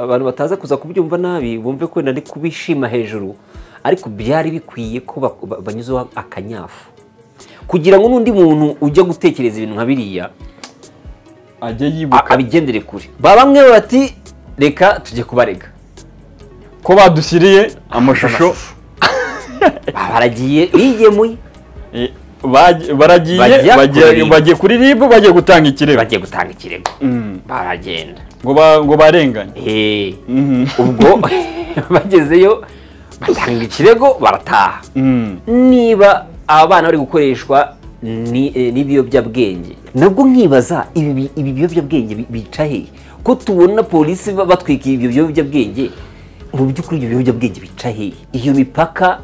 Abantu bataza kuza kubyumva nabi bumve ko nari kubishima hejuru, ariko byari bikwiye ko banyuzeho akanyafu kugira ngo n'undi muntu ujya gutekereza ibintu nka biriya ajye yibuka, abigendere kure. Bamwe bati reka tujye kubarega ko badushyiriye amashusho, baragiye bigemuye, baragiye bagiye kuri RIB, bagiye gutanga ikirego, bagiye gutanga ikirego, baragenda ngo barenganye. Ubwo bagezeyo batanga ikirego barataha. Niba abana bari gukoreshwa n'ibiyobyabwenge, nabwo nkibaza ibi biyobyabwenge bica hehe? Ko tubona polisi batwika ibyo biyobyabwenge, mu by'ukuri ibyo biyobyabwenge bica hehe? Iyo mipaka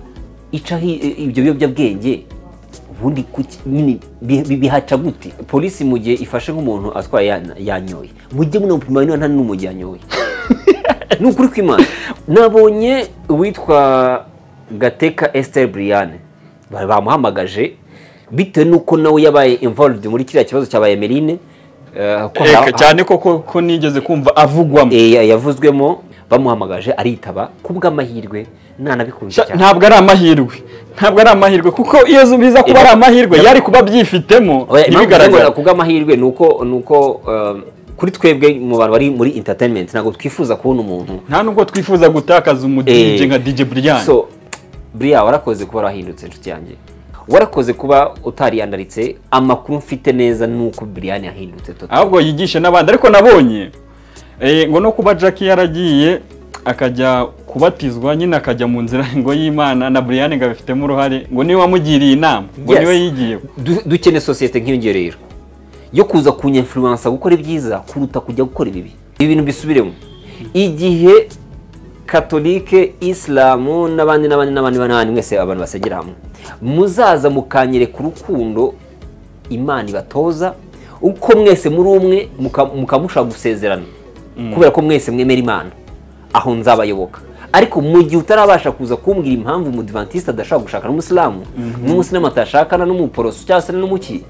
ica ibyo biyobyabwenge ubundi nyine bihaca gute? Polisi mu gihe ifashe nk'umuntu atwaye yanyoye, mujye munamupima niba nta n'umujyi yanyoye. Ni ukuri kw'Imana. Nabonye uwitwa Gateka Esther Brianne bamuhamagaje bitewe n'uko nawe yabaye involved muri kiriya kibazo cyabaye Merine, cyane ko nigeze kumva avugwamo, yavuzwemo, bamuhamagaje aritaba. Kubw'amahirwe nanabikunze cyane. Ntabwo ari amahirwe, ntabwo ari amahirwe, kuko iyo biza kuba ari amahirwe yari kuba byifitemo ntibigaragara. Kubw'amahirwe nuko kuri twebwe mu bantu bari muri entertainment ntabwo twifuza kubona umuntu, nta nubwo twifuza gutakaza umu DJ nka DJ Brian. So Brian, warakoze kuba warahindutse inshuti yanjye, warakoze kuba utariyandaritse. Amakuru mfite neza nuko Brian yahindutse total, ahubwo yigishe n'abandi. Ariko nabonye ngo no kuba Jackie yaragiye akajya kubatizwa nyine akajya mu nzira ngo y'Imana, na Brian ngo abifitemo uruhare, ngo niwe wamugiriye inama, ngo niwe yigiye. Dukene societe nk'iyo rero yo kuza kunyinfluensa gukora ibyiza kuruta kujya gukora ibibi. Ibi bintu bisubiremo. Igihe Katolike, Islamu n'abandi n'abandi n'abandi n'abandi mwese abantu basegera hamwe, muzaza mukanyereka urukundo Imana ibatoza, uko mwese muri umwe mukamusha gusezerana kubera ko mwese mwemera Imana, aho nzabayoboka. Ariko mu gihe utarabasha kuza kumbwira impamvu umudivantiste adashaka gushaka n'umusilamu, n'umusilamu atashakana n'umuporoso cyangwa se n'umuki,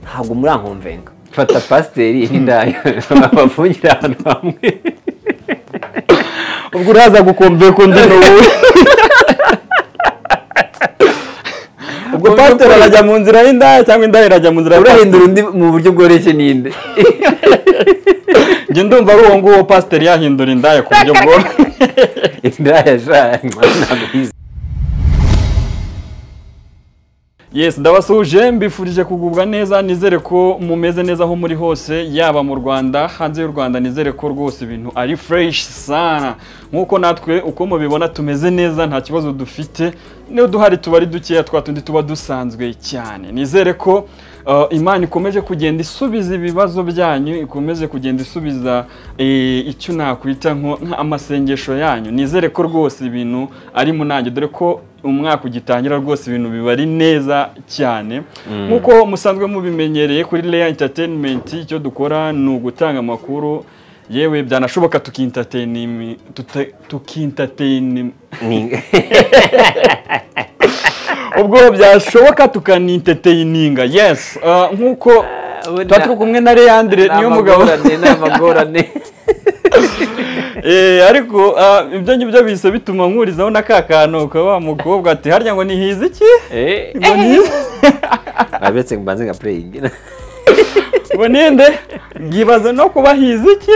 ntabwo murankomvenga. Fata pasiteri n'indaya bafungira ahantu hamwe, ubwo uraza gukomve ko ndi n'ubu. Ubwo pasiteri arajya mu nzira y'indaya cyangwa indaya irajya mu nzira ya pasiteri? Urahindura undi mu buryo bworoshye ninde? Njye ndumva ari uwo nguwo pasiteri yahindura indaya ku buryo bworoshye. Indaya sha ntabwo izi. Yes, ndabasuhuje, mbifurije kugubwa neza, nizere ko mumeze neza aho muri hose, yaba mu Rwanda, hanze y'u Rwanda, nizere ko rwose ibintu ari fresh sana. Nkuko natwe uko mubibona tumeze neza, nta kibazo dufite, niyo duhari tuba ari dukeya twa tundi tuba dusanzwe cyane. Nizere ko Imana ikomeje kugenda isubiza ibibazo byanyu, ikomeje kugenda isubiza icyo nakwita nk'amasengesho yanyu. Nizere ko rwose ibintu ari munange, dore ko umwaka ugitangira rwose ibintu biba ari neza cyane. Nkuko musanzwe mubimenyereye kuri Leya Entertainment, icyo dukora ni ugutanga amakuru, yewe byanashoboka tukintertain ubwo byashoboka tukanintertaininga. Yes, nkuko tuba turi kumwe na Leandre niyo mugabo n'amagorane. Ariko ibyo ngibyo bise bituma nkurizaho na kakano ukaba wa mukobwa ati harya ngo nihize iki? Ngo nihize. Abetse mbanze nka playing. Ngo ninde? Ngibaza no kuba hize iki?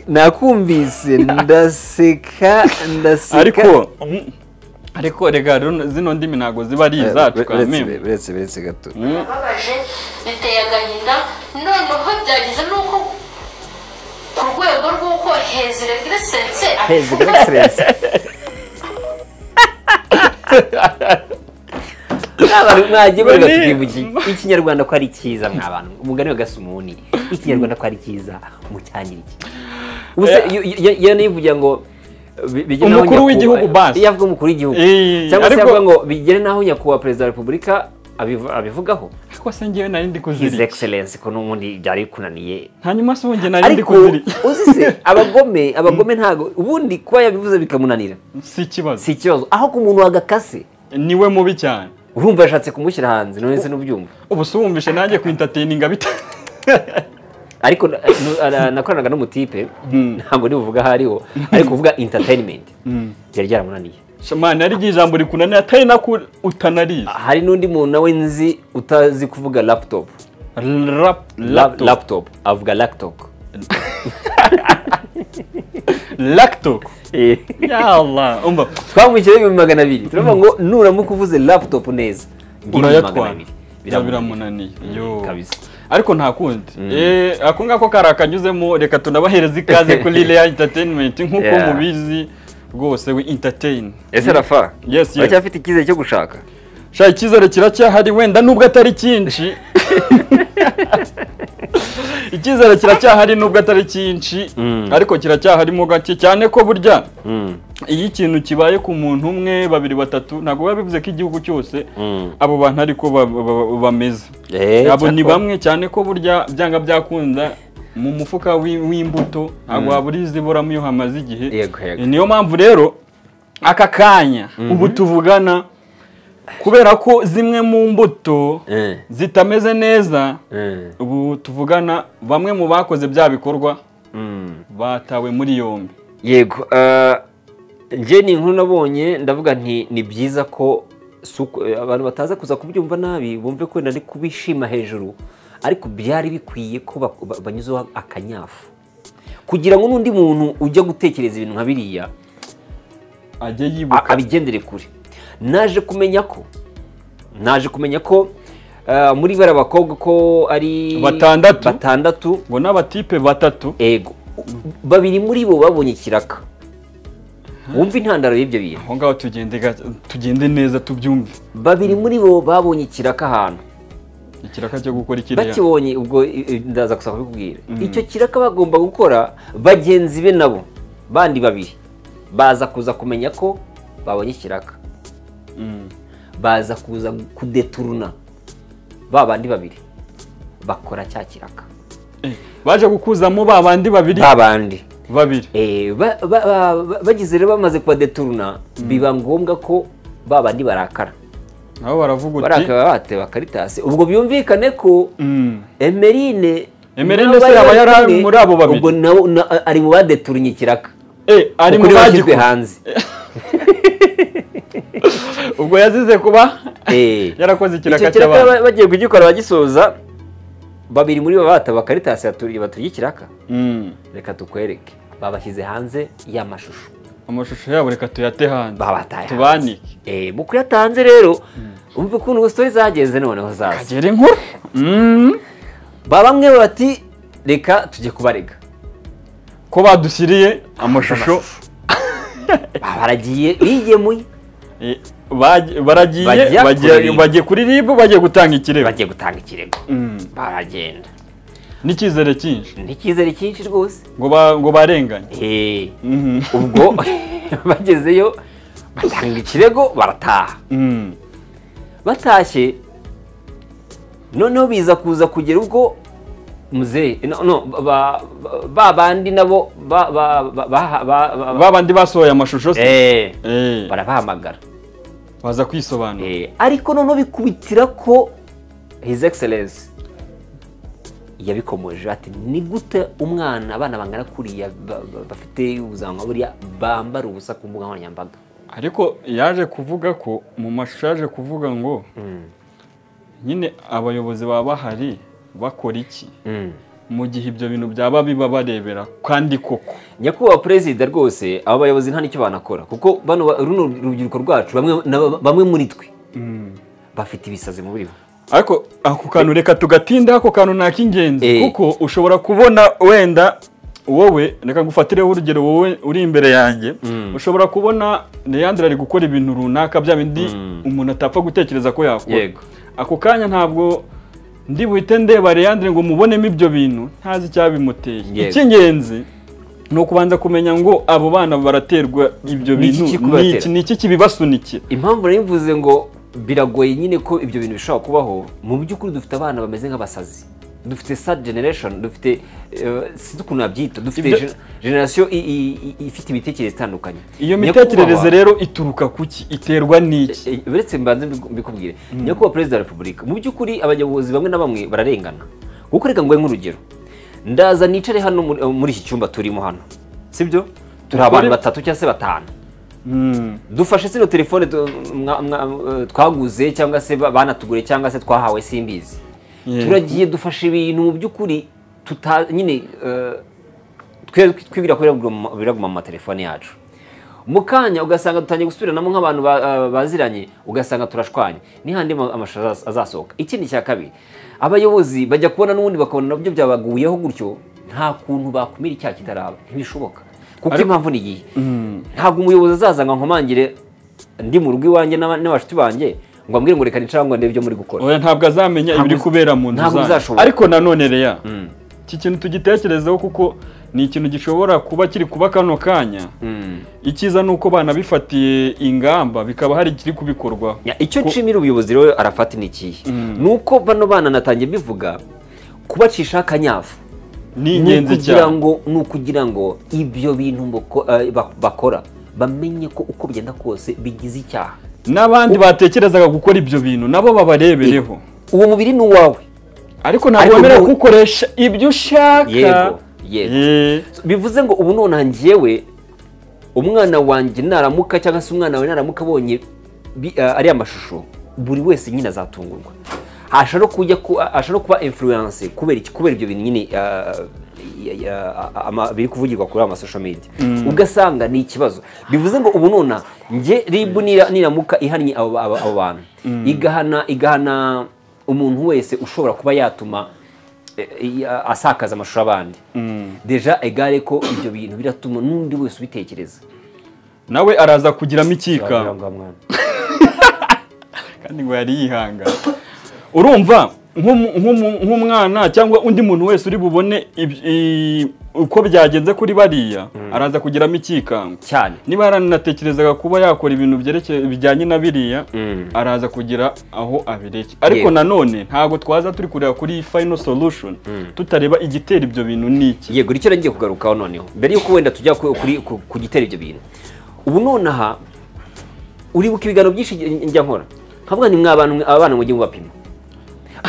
Nakumvise ndaseka ndaseka. Ariko rega zino ndimi ntago ziba ari izacu kameme. Buretse gato. Babaje biteye agahinda, noneho byagize nuko ku rwego rw'uko His Excellency mwagiye murega tukivuga ikinyarwanda ko ari cyiza mwabantu, umugani wa Gasumuni, ikinyarwanda ko ari cyiza mucyanyira iki. Ubuse yanivugira ngo umukuru w'igihugu basi yavuga umukuru w'igihugu cyangwa se yavuga ngo bigere naho nyakubahwa perezida wa repubulika abivugaho. Ariko se ngewe nari ndi kuzirika His Excellency ko n'ubundi byari kunaniye. Hanyuma se ngewe nari ndi kuzirika. Uzi se abagome ntago ubundi kuba yabivuze bikamunanira si ikibazo, si ikibazo. Aho ku muntu wagakase niwe mubi cyane, urumva yashatse kumushyira hanze none se n'ubyumva. Ubu se wumvishe nanjye ku entertaininga bita Ariko nakoranaga n'umutipe, ntabwo ndi buvuga aho ariho, ariko kuvuga entertainment byari byaramunaniye. Shamani ari ijambo rikunaniye atari nako utanarizi. Hari n'undi muntu nawe nzi utazi kuvuga laptop. Laptop avuga laptop. Laptop. Ya Allah, umva twamushyiriye 200,000. Turavuga ngo nuramuka uvuze laptop neza urayatwara. Biramunaniye. Yo. Kabisa. Ariko nta kundi. Ako ngako karakanyuzemo, reka tunabahereza ikaze kuri Leya Entertainment nkuko mubizi rwose we entertain. Ese Rafa? Yes. Uracyafite icyizere cyo gushaka? Sha icyizere kiracyahari wenda nubwo atari cyinshi. Icyizere kiracyahari nubwo atari cyinshi, ariko kiracyahari mo gake cyane ko burya iyo ikintu kibaye ku muntu umwe, babiri, batatu, ntabwo biba bivuze ko igihugu cyose abo bantu ariko bameze. Abo ni bamwe cyane ko burya byanga byakunda mu mufuka w'imbuto ntabwo wabura iziburamo iyo hamaze igihe. Niyo mpamvu rero aka kanya ubu tuvugana, kubera ko zimwe mu mbuto zitameze neza, ubu tuvugana bamwe mu bakoze bya bikorwa batawe muri yombi. Yego, nje ni inkuru nabonye ndavuga nti ni byiza ko abantu bataza kuza kubyumva nabi bumve ko nari kubishima hejuru, ariko byari bikwiye ko banyuzeho akanyafu kugira ngo n'undi muntu ujya gutekereza ibintu nka biriya ajye yibuka abigendere kure. Naje kumenya ko muri bara bakobwa ko ari batandatu ngo n'abatipe batatu. Ego, babiri muri bo babonye ikiraka. Wumva intandaro y'ibyo bintu. Aho ngaho tugende neza tubyumve. Babiri muri bo babonye ikiraka ahantu. Ikiraka cyo gukora ikiriya. Bakibonye ubwo ndaza gusaba kubikubwira. Icyo kiraka bagomba gukora bagenzi be nabo bandi babiri baza kuza kumenya ko babonye ikiraka. Baza kuza kudeturuna ba bandi babiri bakora cya kiraka. Baje gukuzamo ba bandi babiri. Ba bandi babiri. Bagize rero bamaze kubadeturuna biba ngombwa ko ba bandi barakara. Nabo baravuga uti barakara bateba Karitasi. Ubwo byumvikane ko Emerine se yaba yari muri abo babiri. Ubwo nawe ari mu badeturnye ikiraka. Ari mu bashyizwe hanze. Ubwo yazize kuba yarakoze ikiraka cy'abantu. Bagiye kugikora bagisoza, babiri muri bo bataba Karitasi baturiye ikiraka. Reka tukwereke. Babashyize hanze y'amashusho. Amashusho yabo reka tuyate hanze. Babataye. Tubanike. Mu kuyatanze rero umve ukuntu story zageze noneho zaza. Kagere inkuru. Bamwe bati reka tujye kubarega ko badushyiriye amashusho. Baragiye bigemuye. Baragiye bagiye kuri RIB, bagiye gutanga ikirego. Bagiye gutanga ikirego. Baragenda. N'icyizere cyinshi. N'icyizere cyinshi rwose. Ngo barenganye. Ubwo bagezeyo batanga ikirego barataha. Batashye noneho biza kuza kugera ubwo muzehe no ba bandi nabo ba bandi basohoye amashusho se barabahamagara baza kwisobanura. Ariko noneho bikubitira ko His Excellence yabikomoje ati ni gute umwana abana bangana kuriya bafite ubuzima buriya bambara ubusa ku mbuga nkoranyambaga. Ariko yaje kuvuga ko mu mashusho yaje kuvuga ngo nyine abayobozi baba bahari bakora iki mu gihe ibyo bintu byaba biba barebera kandi koko. Nyakubahwa Perezida rwose aba bayobozi nta nicyo banakora kuko bano runo rubyiruko rwacu bamwe muri twe bafite ibisazi muri bo. Ariko ako kantu reka tugatinda, ako kantu nta kingenzi kuko ushobora kubona wenda wowe, reka ngufatireho urugero, wowe uri imbere yanjye ushobora kubona Leandre ari gukora ibintu runaka bya bindi umuntu atapfa gutekereza ko yakora. Ako kanya ntabwo ndi buhite ndeba Leandre ngo mubonemo ibyo bintu ntazi icyabimuteye. Icy'ingenzi ni ukubanza kumenya ngo abo bana baraterwa ibyo bintu ni iki kibibasunikira. Impamvu nari mvuze ngo biragoye nyine ko ibyo bintu bishobora kubaho, mu by'ukuri dufite abana bameze nk'abasazi. Dufite sad generation, dufite sinzi ukuntu nabyita, dufite generation ifite imitekerereze itandukanye. Iyo mitekerereze rero ituruka kuki, iterwa n'iki? Uretse mbanze mbikubwire, Nyakubahwa Perezida wa Repubulika, mu by'ukuri abayobozi bamwe na bamwe bararengana. Kuko reka nguhe nk'urugero, Ndaza nicare hano muri iki cyumba turimo hano, sibyo? Turi abantu batatu cyangwa se batanu. Dufashe zino telefone twaguze cyangwa se banatugure cyangwa se twahawe simbizi. Turagiye dufashe ibintu mu by'ukuri nyine twibira ko biraguma mu matelefone yacu. Mu kanya ugasanga dutangiye gusubiranamo nk'abantu baziranye, ugasanga turashwanye. Ni handi amashusho azasohoka. Ikindi cya kabiri, abayobozi bajya kubona n'ubundi bakabona nabyo byabaguyeho gutyo, nta kuntu bakumira icyaha kitaraba, ntibishoboka. Kuko impamvu ni iyihe? Ntabwo umuyobozi azaza ngo nkomangire ndi mu rugo iwanjye n'abashuti banjye ngo ambwire ngo reka nicare ngo ndebe ibyo muri gukora. Oya, ntabwo azamenya ibiri kubera mu nzu zanyu. Ariko nanone Leya, iki kintu tugitekerezeho kuko ni ikintu gishobora kuba kiri kuba kano kanya. Icyiza ni uko banabifatiye ingamba bikaba hari ikiri kubikorwa. Icyo nshimira ubuyobozi rero arafata ni ikihe? Ni uko bano bana natangiye bivuga kubacisha akanyafu ni ingenzi cyane. Ni ukugira ngo ibyo bintu bakora bamenye ko uko bigenda kose bigize icyaha. N'abandi batekerezaga gukora ibyo bintu nabo babarebereho. Uwo mubiri ni uwawe, ariko ntabwo wemerewe kuwukoresha ibyo ushaka. Yego, yego. Bivuze ngo ubu none njyewe umwana wanjye naramuka cyangwa se umwana wawe naramuka abonye ari amashusho, buri wese nyine azatungurwa. Ashobora kuba influence kubera iki? Kubera ibyo bintu nyine biri kuvugirwa kuri ama social media, ugasanga ni ikibazo. Bivuze ngo ubu nona nge RIB niramuka ihannye abo bantu, igahana umuntu wese ushobora kuba yatuma asakaza amashusho abandi, deja egare ko ibyo bintu biratuma n'undi wese ubitekereza nawe araza kugiramo ikika kandi ngo yari yihanga. Urumva nk'umwana cyangwa undi muntu wese uri bubone uko byagenze kuri bariya araza kugiramo ikikango cyane. Niba yaranatekerezaga kuba yakora ibintu byerekeye bijyanye na biriya, araza kugira aho abireke. Ariko nanone ntago twaza turi kureba kuri final solution tutareba igitera ibyo bintu niki. Yego, icyo ngiye kugarukaho noneho mbere yuko wenda tujya kuri ku gitera ibyo bintu, ubu nonaha uribuka ibiganiro byinshi njya nkora nkavuga ni mw'abantu abana mujye mubapima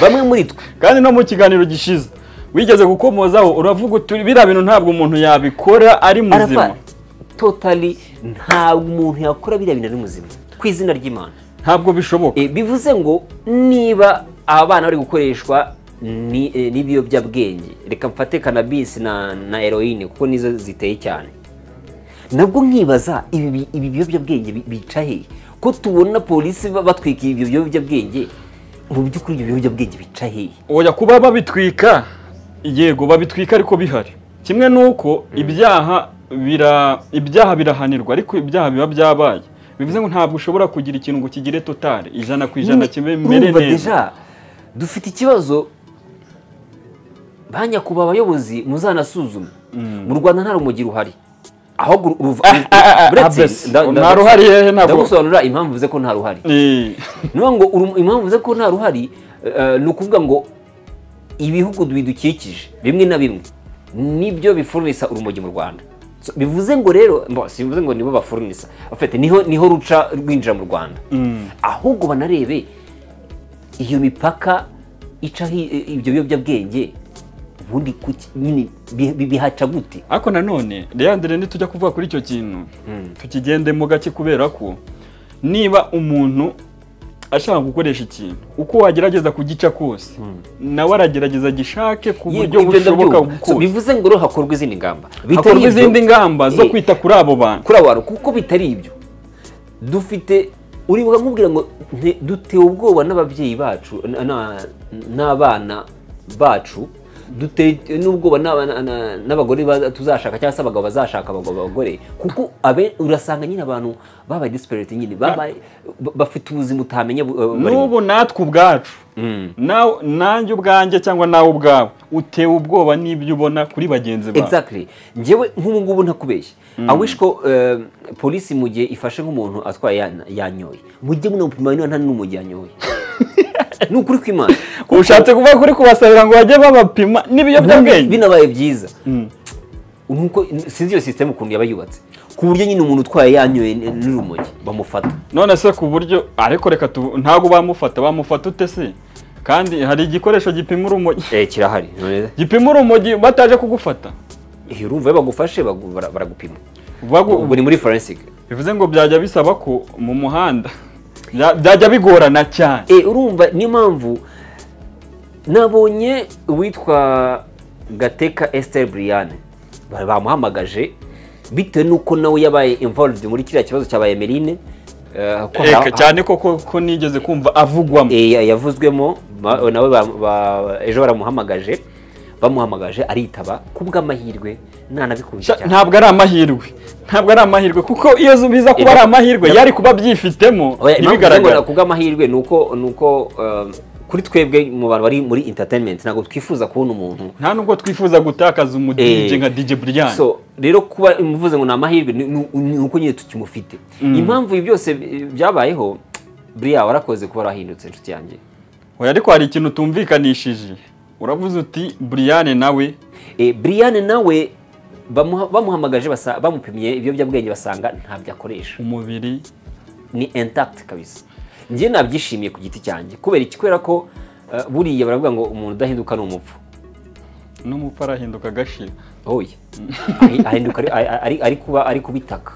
bamwe muri twe. Kandi no mu kiganiro gishize wigeze gukomozaho uravuga uti biriya bintu ntabwo umuntu yabikora ari muzima. Totally ntabwo umuntu yakora biriya bintu ari muzima ku izina ry'Imana, ntabwo bishoboka. Bivuze ngo niba abana bari gukoreshwa n'ibiyobyabwenge, reka mfate cannabis na heroine kuko nizo ziteye cyane, nabwo nkibaza ibi biyobyabwenge bica hehe? Ko tubona polisi batwika ibyo biyobyabwenge, mu by'ukuri ibyo biyobyabwenge bica hehe? Oya, kuba babitwika yego babitwika ariko bihari. Kimwe nuko ibyaha birahanirwa ariko ibyaha biba byabaye. Bivuze ngo ntabwo ushobora kugira ikintu ngo kigire totale 100% kimwe mere neza. Dufite ikibazo banyakuba abayobozi muzanasuzume. Mu Rwanda nta rumogi ruhari. Aho nta ruhari hehe? Ntabwo ndagusobanurira impamvu uvuze ko nta ruhari. Niba ngo impamvu uvuze ko nta ruhari ni ukuvuga ngo ibihugu bidukikije bimwe na bimwe nibyo bifurnisa urumogi mu Rwanda. Bivuze ngo rero sibivuze ngo nibo bafurnisa, afite niho ruca rwinjira mu Rwanda. Ahubwo banarebe iyo mipaka ica ibyo biyobyabwenge ubundi nyine bihaca gute. Ariko nanone Leandre nitujya kuvuga kuri icyo kintu tukigendemo gake, kubera ko niba umuntu ashaka gukoresha ikintu uko wagerageza kugica kose nawe aragerageza gishake ku buryo bushoboka gukora. Bivuze ngo hakorwa izindi ngamba, hakorwa izindi ngamba zo kwita kuri abo bantu, kuri abo bantu, kuko bitari ibyo dufite. Uribuka nkubwira ngo dutewe ubwoba n'ababyeyi bacu n'abana bacu, dute n'ubwoba n'abagore tuzashaka cyangwa se abagabo bazashaka abagore, kuko urasanga nyine abantu babaye desperate nyine bafite ubuzima utamenya. N'ubu natwe ubwacu, nanjye ubwanjye cyangwa nawe ubwawe utewe ubwoba n'ibyo ubona kuri bagenzi bawe. Exactly. Njyewe nk'ubu ngubu ntakubeshye, I wish ko polisi mu gihe ifashe nk'umuntu atwaye yanyoye, mujye munamupima niba nta n'urumogi yanyoye. Ni ukuri kw'Imana. Ushatse kuvuga kuri kubasabira ngo bajye babapima n'ibiyobyabwenge binabaye byiza. Nuko sinzi iyo system ukuntu yaba yubatse ku buryo nyine umuntu utwaye yanyoye n'urumogi bamufata. None se ku buryo ariko reka ntago bamufata ute se? Kandi hari igikoresho gipima urumogi. Kirahari. Gipima urumogi bataje kugufata. Urumva iyo bagufashe baragupima. Ubu ni muri forensic. Bivuze ngo byajya bisaba ko mu muhanda byajya bigorana cyane. Urumva niyo mpamvu nabonye uwitwa Gateka Esther Brian bamuhamagaje bitewe nuko nawe yabaye involved muri kiriya kibazo cyabaye Emeline. Cyane ko nigeze kumva avugwamo. Yavuzwemo nawe ejo baramuhamagaje, bamuhamagaje aritaba kubw'amahirwe nanabikunze cyane. Ntabwo ari amahirwe, ntabwo ari amahirwe kuko iyo biza kuba ari amahirwe yari kuba byifitemo ntibigaragara. Kubw'amahirwe nuko kuri twebwe mu bantu bari muri entertainment ntabwo twifuza kubona umuntu, nta nubwo twifuza gutakaza umu DJ nka DJ Brian. So rero kuba muvuze ngo ni amahirwe nuko nyine tukimufite. Impamvu ibi byose byabayeho, Brian warakoze kuba warahindutse inshuti yanjye. Oya, ariko hari ikintu tumvikanishije. Uravuze uti Brian nawe Brian nawe bamuhamagaje bamupimye ibiyobyabwenge basanga ntabyo akoresha. Umubiri ni intact kabisa. Njye nabyishimiye ku giti cyanjye kubera iki? Kubera ko buriya baravuga ngo umuntu udahinduka ni umupfu. N'umupfu arahinduka agashira. Oya, ahinduka ari kuba ari kubitaka.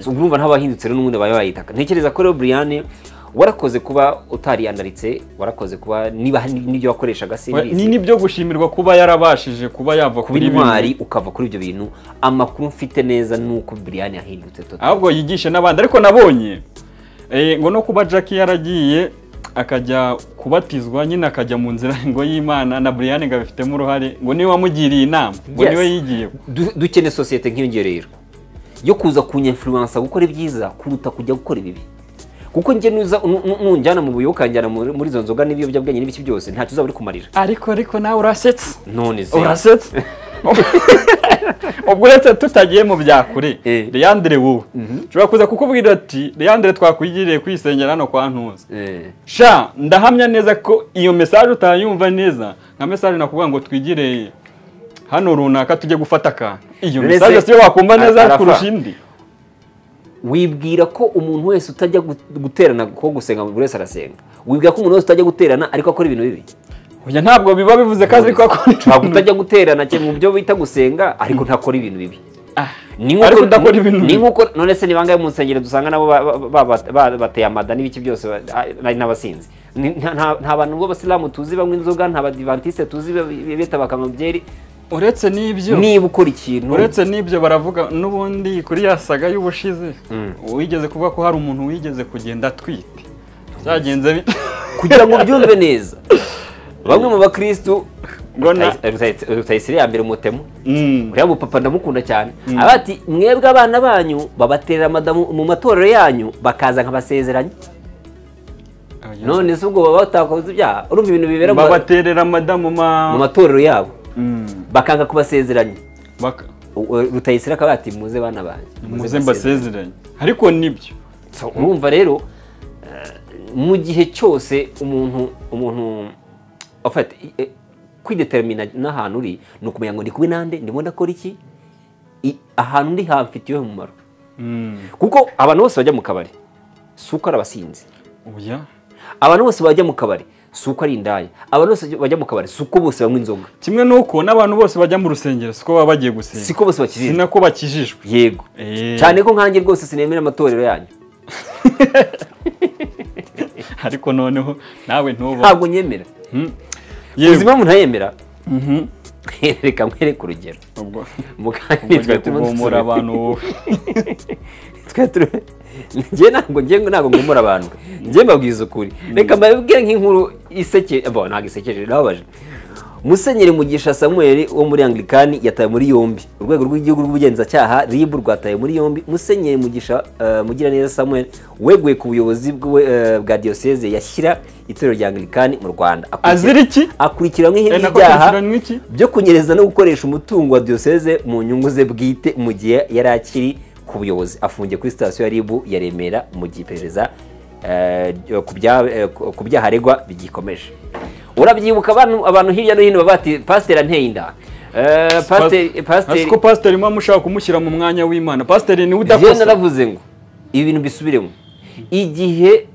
So urumva ntabahindutse rero n'ubundi babaye bayitaka. Ntekereza ko rero Brian warakoze kuba utariyandaritse, warakoze kuba niba n'ibyo wakoreshaga simbizi. Ni nibyo gushimirwa kuba yarabashije kuba yava kuri intwari ukava kuri ibyo bintu. Amakuru mfite neza nuko Brian yahindutse total. Ahubwo yigishe n'abandi. Ariko nabonye ngo no kuba Jackie yaragiye akajya kubatizwa nyine akajya mu nzira ngo y'Imana na Brian ngo abifitemo uruhare, ngo niwe wamugiriye inama, ngo niwe yigiye. Dukene societe nk'iyo ngiyo rero yo kuza kunyinfluencer gukora ibyiza kuruta kujya gukora ibibi. Kuko njye nuza nunjyana mu buyoka njyana muri izo nzoga n'ibiyobyabwenge n'ibiki byose ntacyo uzaba uri kumarira. Ariko nawe urasetse. None se urasetse. Ubwo uretse tutagiye mu byakure, Leandre wowe nshobora kuza kukubwira ati Leandre twakwigiriye kwisengera hano kwa Ntuza. Sha ndahamya neza ko iyo message utayumva neza nka message nakubwira ngo twigire hano runaka tujye gufata akantu. Iyo message siyo wakumva neza kurusha indi. Wibwira ko umuntu wese utajya guterana ko gusenga buri wese arasenga. Wibwira ko umuntu wese utajya guterana ariko akora ibintu bibi. Oya, ntabwo biba bivuze ko ariko akora. Ntabwo utajya guterana cye mu byo bita gusenga ariko ntakora ibintu bibi. Ariko udakora ibintu bibi. Ni nkuko none se ni bangaye mu nsengero dusanga nabo bateye amada n'ibiki byose n'abasinzi. Nta bantu b'abasilamu tuzi banywa inzoga, nta badivantiste tuzi beta bakanywa byeri. Uretse n'ibyo niba ukora ikintu, uretse n'ibyo baravuga n'ubundi kuri ya saga y'ubushize wigeze kuvuga ko hari umuntu wigeze kugenda atwite byagenze kugira ngo byumve neza. Bamwe mu bakristu Rutayisire ya mbere umutemo uriya mupapa ndamukunda cyane, abati mwebwe abana banyu babaterera amadamu mu matorero yanyu bakaza nkabasezeranya. None se ubwo baba batakoze ibyaha? Urumva ibintu bibera babaterera amadamu mu matorero yabo bakanga kubasezeranya. Rutayisire akaba ati muze bana banjye muze mbasezeranye. Ariko nibyo urumva rero mu gihe cyose umuntu afata kwidetermina n'ahantu uri ni ukumenya ngo ndi kumwe nande, ndimo ndakora iki, ahantu ndi hamfitiye umumaro. Kuko abantu bose bajya mu kabari si uko ari abasinzi. Abantu bose bajya mu kabari si uko ari indaya. Abantu bose bajya mu kabari si uko bose banywa inzoga. Kimwe nuko n'abantu bose bajya mu rusengero siko baba bagiye gusenga. Siko bose bakijijwe. Sinako bakijijwe. Yego. Cyane ko nkanjye rwose sinemera amatorero yanyu. Ariko noneho nawe ntubo. Ntabwo nyemera. Ubuzima umuntu ayemera. Reka nkwereke urugero. Ubwo mukanya tugomora abantu wowe. Njye ntabwo ngomora abantu. Njye mbabwiza ukuri. Reka mbabwire nk'inkuru iseke, bo ntabwo isekeje nababaje. Musenyeri Mugisha Samuel wo muri Anglikani yataye muri yombi. Urwego rw'igihugu rw'ubugenzacyaha RIB rwataye muri yombi Musenyeri Mugisha Mugiraneza Samuel weguye ku buyobozi bwa diocese yashyira itorero rya Anglikani mu Rwanda. Azira iki? Akurikiranyweho ibyaha byo kunyereza no gukoresha umutungo wa diocese mu nyungu ze bwite mu gihe yari akiri ku buyobozi. Afungiye kuri sitasiyo ya RIB ya Remera mu gihe iperereza ku byaha aregwa bigikomeje. Urabyibuka abantu hirya no hino bati pasiteri anteye inda. Pasiteri ko pasiteri mwa mushaka kumushyira mu mwanya w'Imana. Pasiteri ni udakosa. Naravuze ngo ibi bintu bisubiremo. Igihe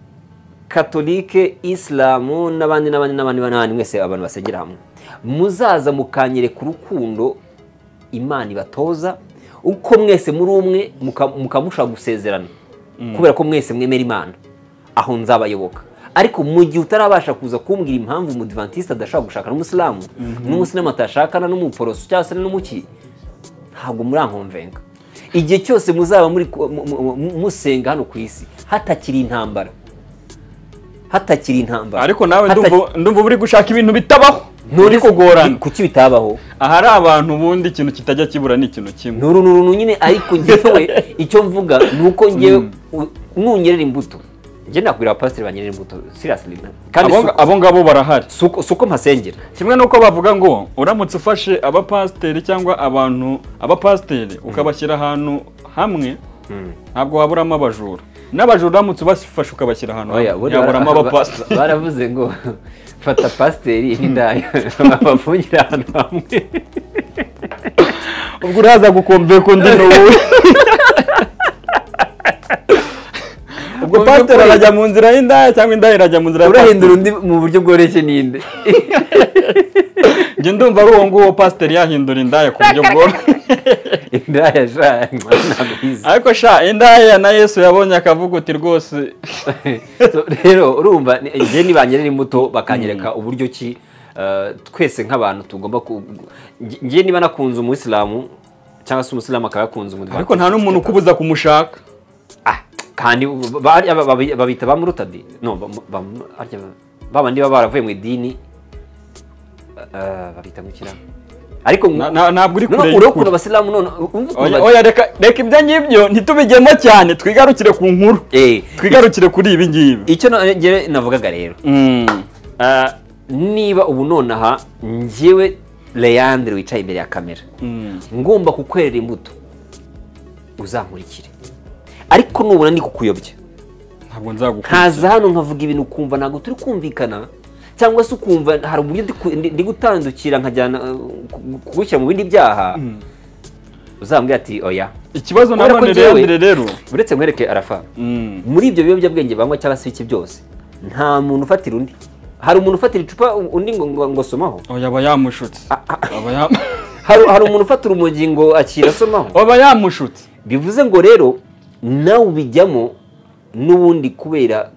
Katolike, Isilamu n'abandi n'abandi n'abandi n'abandi, mwese abantu basengera hamwe, muzaza mukanyereka urukundo Imana ibatoza, uko mwese muri umwe mukamusha gusezerana kubera ko mwese mwemera Imana, aho nzabayoboka. Ariko mu gihe utarabasha kuza kumbwira impamvu umudivantiste adashaka gushakana n'umusilamu, n'umusilamu atashakana n'umuporoso cyangwa se n'umuki, ntabwo murankomvenga. Igihe cyose muzaba muri musenga hano ku isi hatakiri intambara, hatakiri intambara. Ariko nawe ndumva uri gushaka ibintu bitabaho, nturi kugorana. Kuki bitabaho? Ahari abantu ubundi ikintu kitajya kibura ni ikintu kimwe. Nuru nyine. Ariko njyewe icyo mvuga nuko njyewe nunyerera imbuto, njye nakwira abapasiteri banyerera imbuto seriously, kandi abo ngabo barahari. Suko mpasengera kimwe nuko bavuga ngo uramutse ufashe abapasiteri cyangwa abantu abapasiteri ukabashyira ahantu hamwe, ntabwo waburamo abajura. N'abajura uramutse ubafashe ukabashyira ahantu hamwe, yaburamo abapasiteri. Baravuze ngo fata pasiteri n'indaya bafungira ahantu hamwe. Ubwo uraza gukombe ko ndi n'ubu. Ubwo pasiteri arajya mu nzira y'indaya cyangwa indaya irajya mu nzira ya pasiteri? Urahindura undi mu buryo bworoshye ninde? Njye ndumva ari uwo nguwo pasiteri yahindura indaya ku buryo bworoshye. Indaya sha ntabwo izi. Ariko sha indaya na Yesu yabonye akavuga uti rwose. Rero urumva njye nibanyerera imbuto bakanyereka uburyo ki twese nk'abantu tugomba, njye niba nakunze umuyisilamu cyangwa se umusilamu akaba yakunze umudivantiste, ariko nta n'umuntu ukubuza kumushaka. Kandi babita ba murutadi, no babandi baba baravuye mu idini, babita mukira. Ariko ntabwo uri kure y'ukuri abasilamu none. Oya, reka ibyo ngibyo ntitubigemo cyane, twigarukire ku nkuru, twigarukire kuri ibi ngibi. Icyo njye navugaga rero, niba ubu nonaha njyewe Leandre wicaye imbere ya kamera ngomba kukwerera imbuto, uzankurikire. Ariko nubona ndi kukuyobya, ntabwo nzagukurikiza. Nkaza hano nkavuga ibintu ukumva ntabwo turi kumvikana, cyangwa se ukumva hari uburyo ndi gutandukira nkajyana kugushyira mu bindi byaha, uzambwira ati oya. Ikibazo nanone Leandre rero, uretse nkwereke Arafa, muri ibyo biyobyabwenge banywa cyangwa se iki byose, nta muntu ufatira undi. Hari umuntu ufatira icupa undi ngo somaho? Oya, aba yamushutse. Hari umuntu ufatira urumogi ngo akira asomaho? Aba yamushutse. Bivuze ngo rero nawe ubijyamo n'ubundi kubera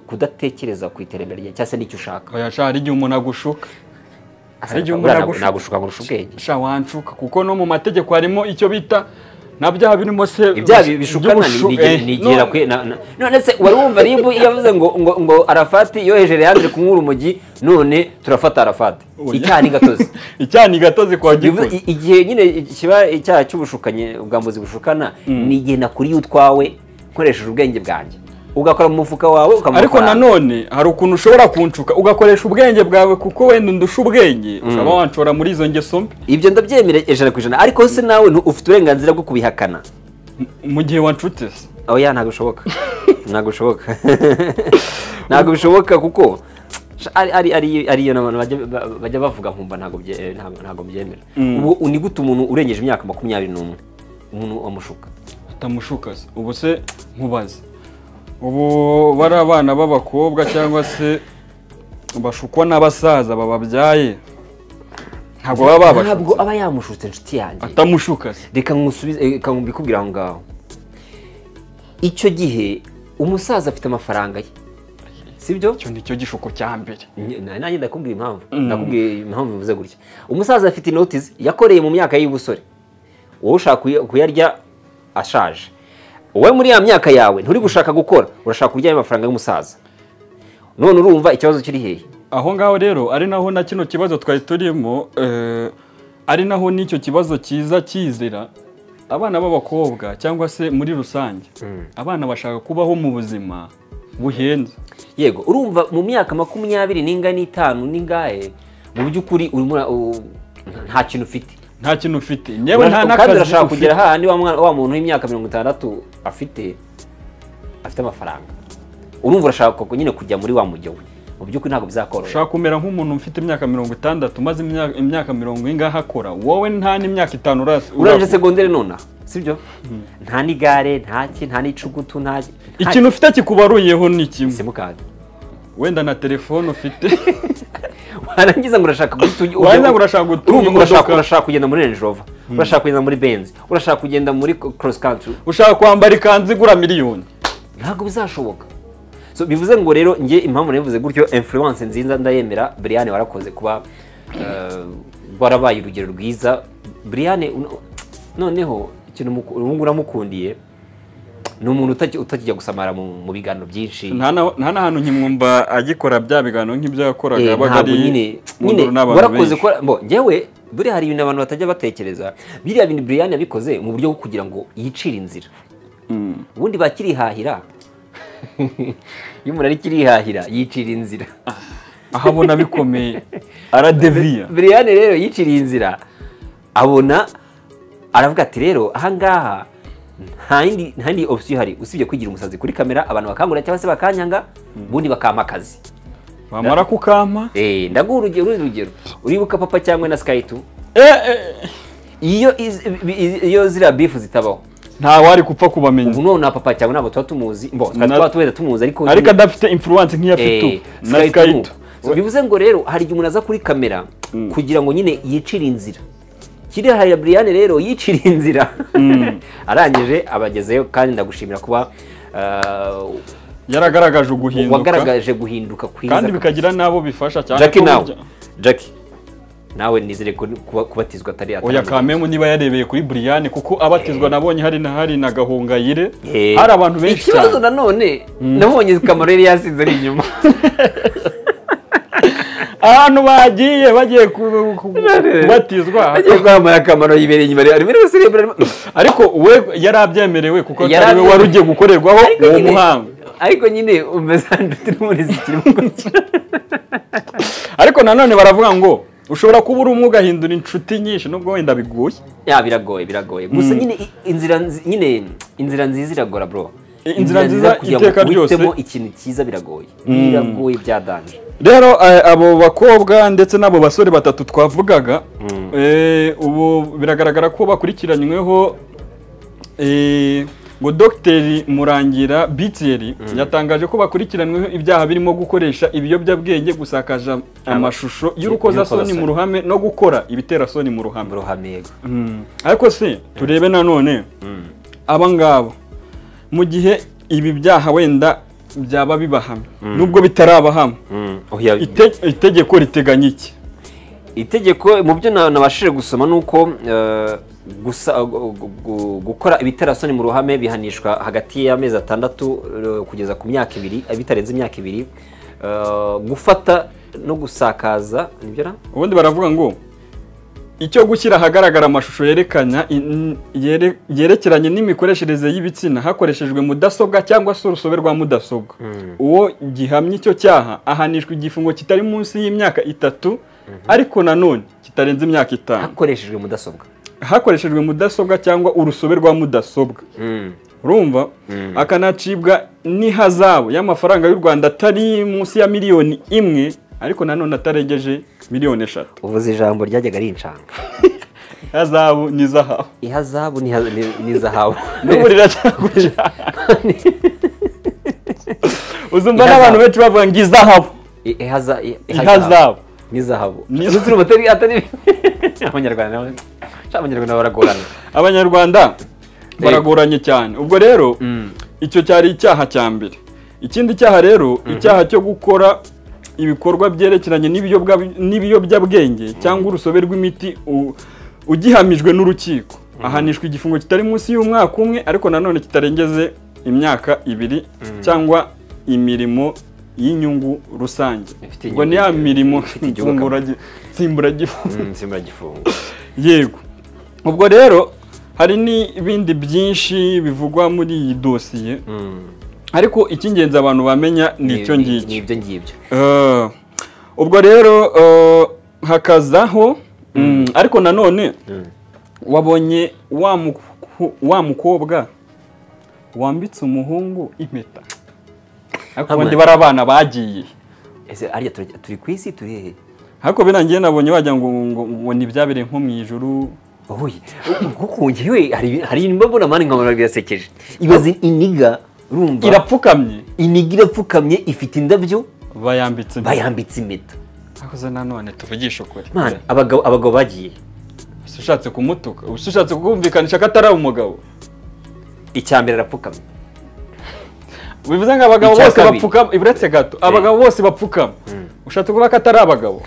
kudatekereza ku iterambere rye cyangwa se n'icyo ushaka. Oya sha, hari igihe umuntu agushuka. Hari igihe umuntu agushuka. Nagushuka ngo urushe ubwenge. Sha wanshuka, kuko no mu mategeko harimo icyo bita nta byaha birimo se ibyaha bishukana nigira kwe. None se wari wumva ribu yavuze ngo ngo Arafati yoheje Leandre kunywa urumogi, none turafata Arafati. Icyaha ni gatozi. Icyaha ni gatozi kwa gikoze. Igihe nyine kiba icyaha cy'ubushukanye, ubwambuzi bushukana, ni igihe nakuriye utwawe nkoresheje ubwenge bwanjye, ugakora mu mufuka wawe ukamuha. Ariko nanone hari ukuntu ushobora kunshuka ugakoresha ubwenge bwawe, kuko wenda undusha ubwenge, ukaba wanshora muri izo ngeso mbi. Ibyo ndabyemera 100%, ariko se nawe ufite uburenganzira bwo kubihakana mu gihe wanshutse? Oya, ntabwo bishoboka. Ntabwo bishoboka. Ntabwo bishoboka kuko ari iyo n'abantu bajya bavuga nkumva ntabwo byemera. Ubu ni gute umuntu urengeje imyaka 21 umuntu amushuka? Atamushuka se? Ubu se nkubaze, ubu bari abana b'abakobwa cyangwa se bashukwa n'abasaza bababyaye, ntabwo baba babashutse? Ntabwo aba yamushutse inshuti yanjye. Atamushuka se? Reka nkusubize, reka mbikubwire aho ngaho. Icyo gihe umusaza afite amafaranga ye, sibyo? Icyo nicyo gishuko cya mbere. Nanjye ndakubwira impamvu, ndakubwira impamvu bivuze gutya. Umusaza afite inoti ze yakoreye mu myaka y'ubusore, wowe ushaka kuyarya ashaje. Wowe muri ya myaka yawe nturi gushaka gukora, urashaka kurya ayo mafaranga y'umusaza. None urumva ikibazo kiri hehe? Aho ngaho rero ari naho na kino kibazo twari turimo, ari naho n'icyo kibazo kiza kizira abana b'abakobwa cyangwa se muri rusange abana bashaka kubaho mu buzima buhenze. Yego, urumva mu myaka 25 n'ingahe mu by'ukuri urimo nta kintu ufite. Nta kintu ufite. Nyewe nta nakazi urashaka kugera hahandi wa muntu w'imyaka 60 afite amafaranga. Urumva urashaka nyine kujya muri wa mujyo we. Mu by'ukuri ntabwo bizakorohera. Ushaka kumera nk'umuntu ufite imyaka 60 umaze imyaka 40 ingahe akora, wowe nta n'imyaka 5 urangije segondere nona, sibyo? Nta n'igare, nta ki, nta n'icugutu, nta ikintu ufite kikubaruyeho ni kimwe. Simukadi. Wenda na telefone ufite. Warangiza ngo urashaka gutunga, urashaka kugenda muri Range Rover, urashaka kugenda muri Benz, urashaka kugenda muri cross country, ushaka kwambara ikanzu igura miliyoni, ntabwo bizashoboka. So bivuze ngo rero nge impamvu navuze gutyo, influence nziza ndayemera. Brian warakoze kuba warabaye urugero rwiza. Brian noneho ikintu ubu uramukundiye ni umuntu utakijya gusamara mu biganiro byinshi. Nta n'ahantu nkimwumva agikora bya biganiro nk'ibyo yakoraga, yabaga ari nyine warakoze ko njyewe buriya hari ibintu abantu batajya batekereza. Biriya bintu Brian yabikoze mu buryo bwo kugira ngo yicire inzira. Ubundi bakirihahira, iyo umuntu ari kirihahira yicira inzira, ahabona bikomeye aradeviya. Brian rero yiciriye inzira, abona aravuga ati rero ahangaha nta yindi option ihari usibye kwigira umusazi kuri kamera, abantu bakangura cyangwa se bakanyanga, ubundi bakampa akazi. Bamara kukampa ndaguha urugero uribuka Papa cyangwa na Sky2, iyo ziriya bifu zitabaho nta wari gupfa kubamenya. Ubu none Papa cyangwa ntabwo tuba tumuzi, tuba tuwenda tumuzi, ariko adafite influence nk'iyo afite na Sky2. Bivuze ngo rero hari igihe umuntu aza kuri kamera kugira ngo nyine yicire inzira. Kiriya Brian rero yicira inzira, arangije abagezeyo. Kandi ndagushimira kuba yaragaragaje uguhinduka, wagaragaje guhinduka kwiza, kandi bikagira nabo bifasha cyane. Jackie nawe, Jackie nawe nizere ko kubatizwa atari oya kamemu niba yarebeye kuri Brian, kuko abatizwa nabonye hari na hari na Gahongayire, hari abantu benshi cyane. Ikibazo nanone nabonye Kamaro yari yasinze ari inyuma. Ahantu bagiye kubatizwa, bagiye kwamara Kamaro yibereye inyuma ari muri celebrate, ariko we yarabyemerewe kuko atari we wari ugiye gukorerwaho uwo muhango. Ariko nyine umeze n'umuri zikiri gukira. Ariko nanone baravuga ngo ushobora kuba uri umwe ugahindura inshuti nyinshi, nubwo wenda bigoye. Ya biragoye. Gusa nyine inzira nziza iragora bro. Inzira nziza iteka ryose uhitemo ikintu cyiza biragoye. Biragoye byadanje. Rero abo bakobwa ndetse n'abo basore batatu twavugaga, ubu biragaragara ko bakurikiranyweho. Ngo Dr Murangira Bitieri yatangaje ko bakurikiranyweho ibyaha birimo gukoresha ibiyobyabwenge, gusakaza amashusho y'urukozasoni mu ruhame no gukora ibiterasoni mu ruhame. Ariko se turebe nanone aba ngabo mu gihe ibi byaha wenda byaba bibahamye, nubwo bitarabahama, itegeko riteganya iki? Itegeko mu byo nabashije gusoma nuko gusa gukora ibiterasoni mu ruhame bihanishwa hagati y'amezi 6 kugeza ku myaka 2, bitarenze imyaka 2. Gufata no gusakaza nibyo na ubundi baravuga ngo icyo gushyira ahagaragara amashusho yerekana yerekeranye n'imikoreshereze y'ibitsina hakoreshejwe mudasobwa cyangwa se urusobe rwa mudasobwa, uwo gihamye icyo cyaha ahanishwa igifungo kitari munsi y'imyaka 3, ariko nanone kitarenze imyaka 5. Hakoreshejwe mudasobwa, hakoreshejwe mudasobwa cyangwa urusobe rwa mudasobwa, urumva akanacibwa n'ihazabu y'amafaranga y'u Rwanda atari munsi ya miliyoni 1, ariko nanone atarengeje miliyoni 3. Uvuze ijambo ryajyaga rincanga. Ihazabu ni zahabu. Ihazabu ni zahabu. N'ubu riracyaguca. Uzumva n'abantu benshi bavuga ngo izahabu. Ihazabu ni zahabu. Uzumva atari Abanyarwanda. Abanyarwanda baragorana. Abanyarwanda baragoranye cyane. Ubwo rero icyo cyari icyaha cya mbere. Ikindi cyaha rero, icyaha cyo gukora ibikorwa byerekeranye n'ibiyobyabwenge cyangwa urusobe rw'imiti ugihamijwe n'urukiko, ahanishwa igifungo kitari munsi y'umwaka 1, ariko nanone kitarengeze imyaka 2, cyangwa imirimo y'inyungu rusange. Ubwo ni ya mirimo nsimburagifungo. Yego. Ubwo rero hari n'ibindi byinshi bivugwa muri iyi dosiye, ariko icy'ingenzi abantu bamenya ni icyo ngicyo. Ubwo rero hakazaho, ariko nanone wabonye wa mukobwa wambitse umuhungu impeta, ariko ubundi bari abana bagiye. Ese ariya turi ku isi turi hehe? Ariko birangiye nabonye wagira ngo ni byabereye nko mu ijuru. Oye, kuko ngewe hari mbona mani nkabona birasekeje. Ibaze iniga, urumva irapfukamye, iniga irapfukamye ifite indabyo, Bayambitse impeta. Akoze nanone tuvugisha ukuri. Man, abagabo bagiye. Ushatse kumutuka, ushatse kukumvikanisha ko atari umugabo. Icyambere arapfukamye. Bivuze ngo abagabo bose bapfukama, uretse gato, abagabo bose bapfukama. Ushatse kuvuga ko atari abagabo.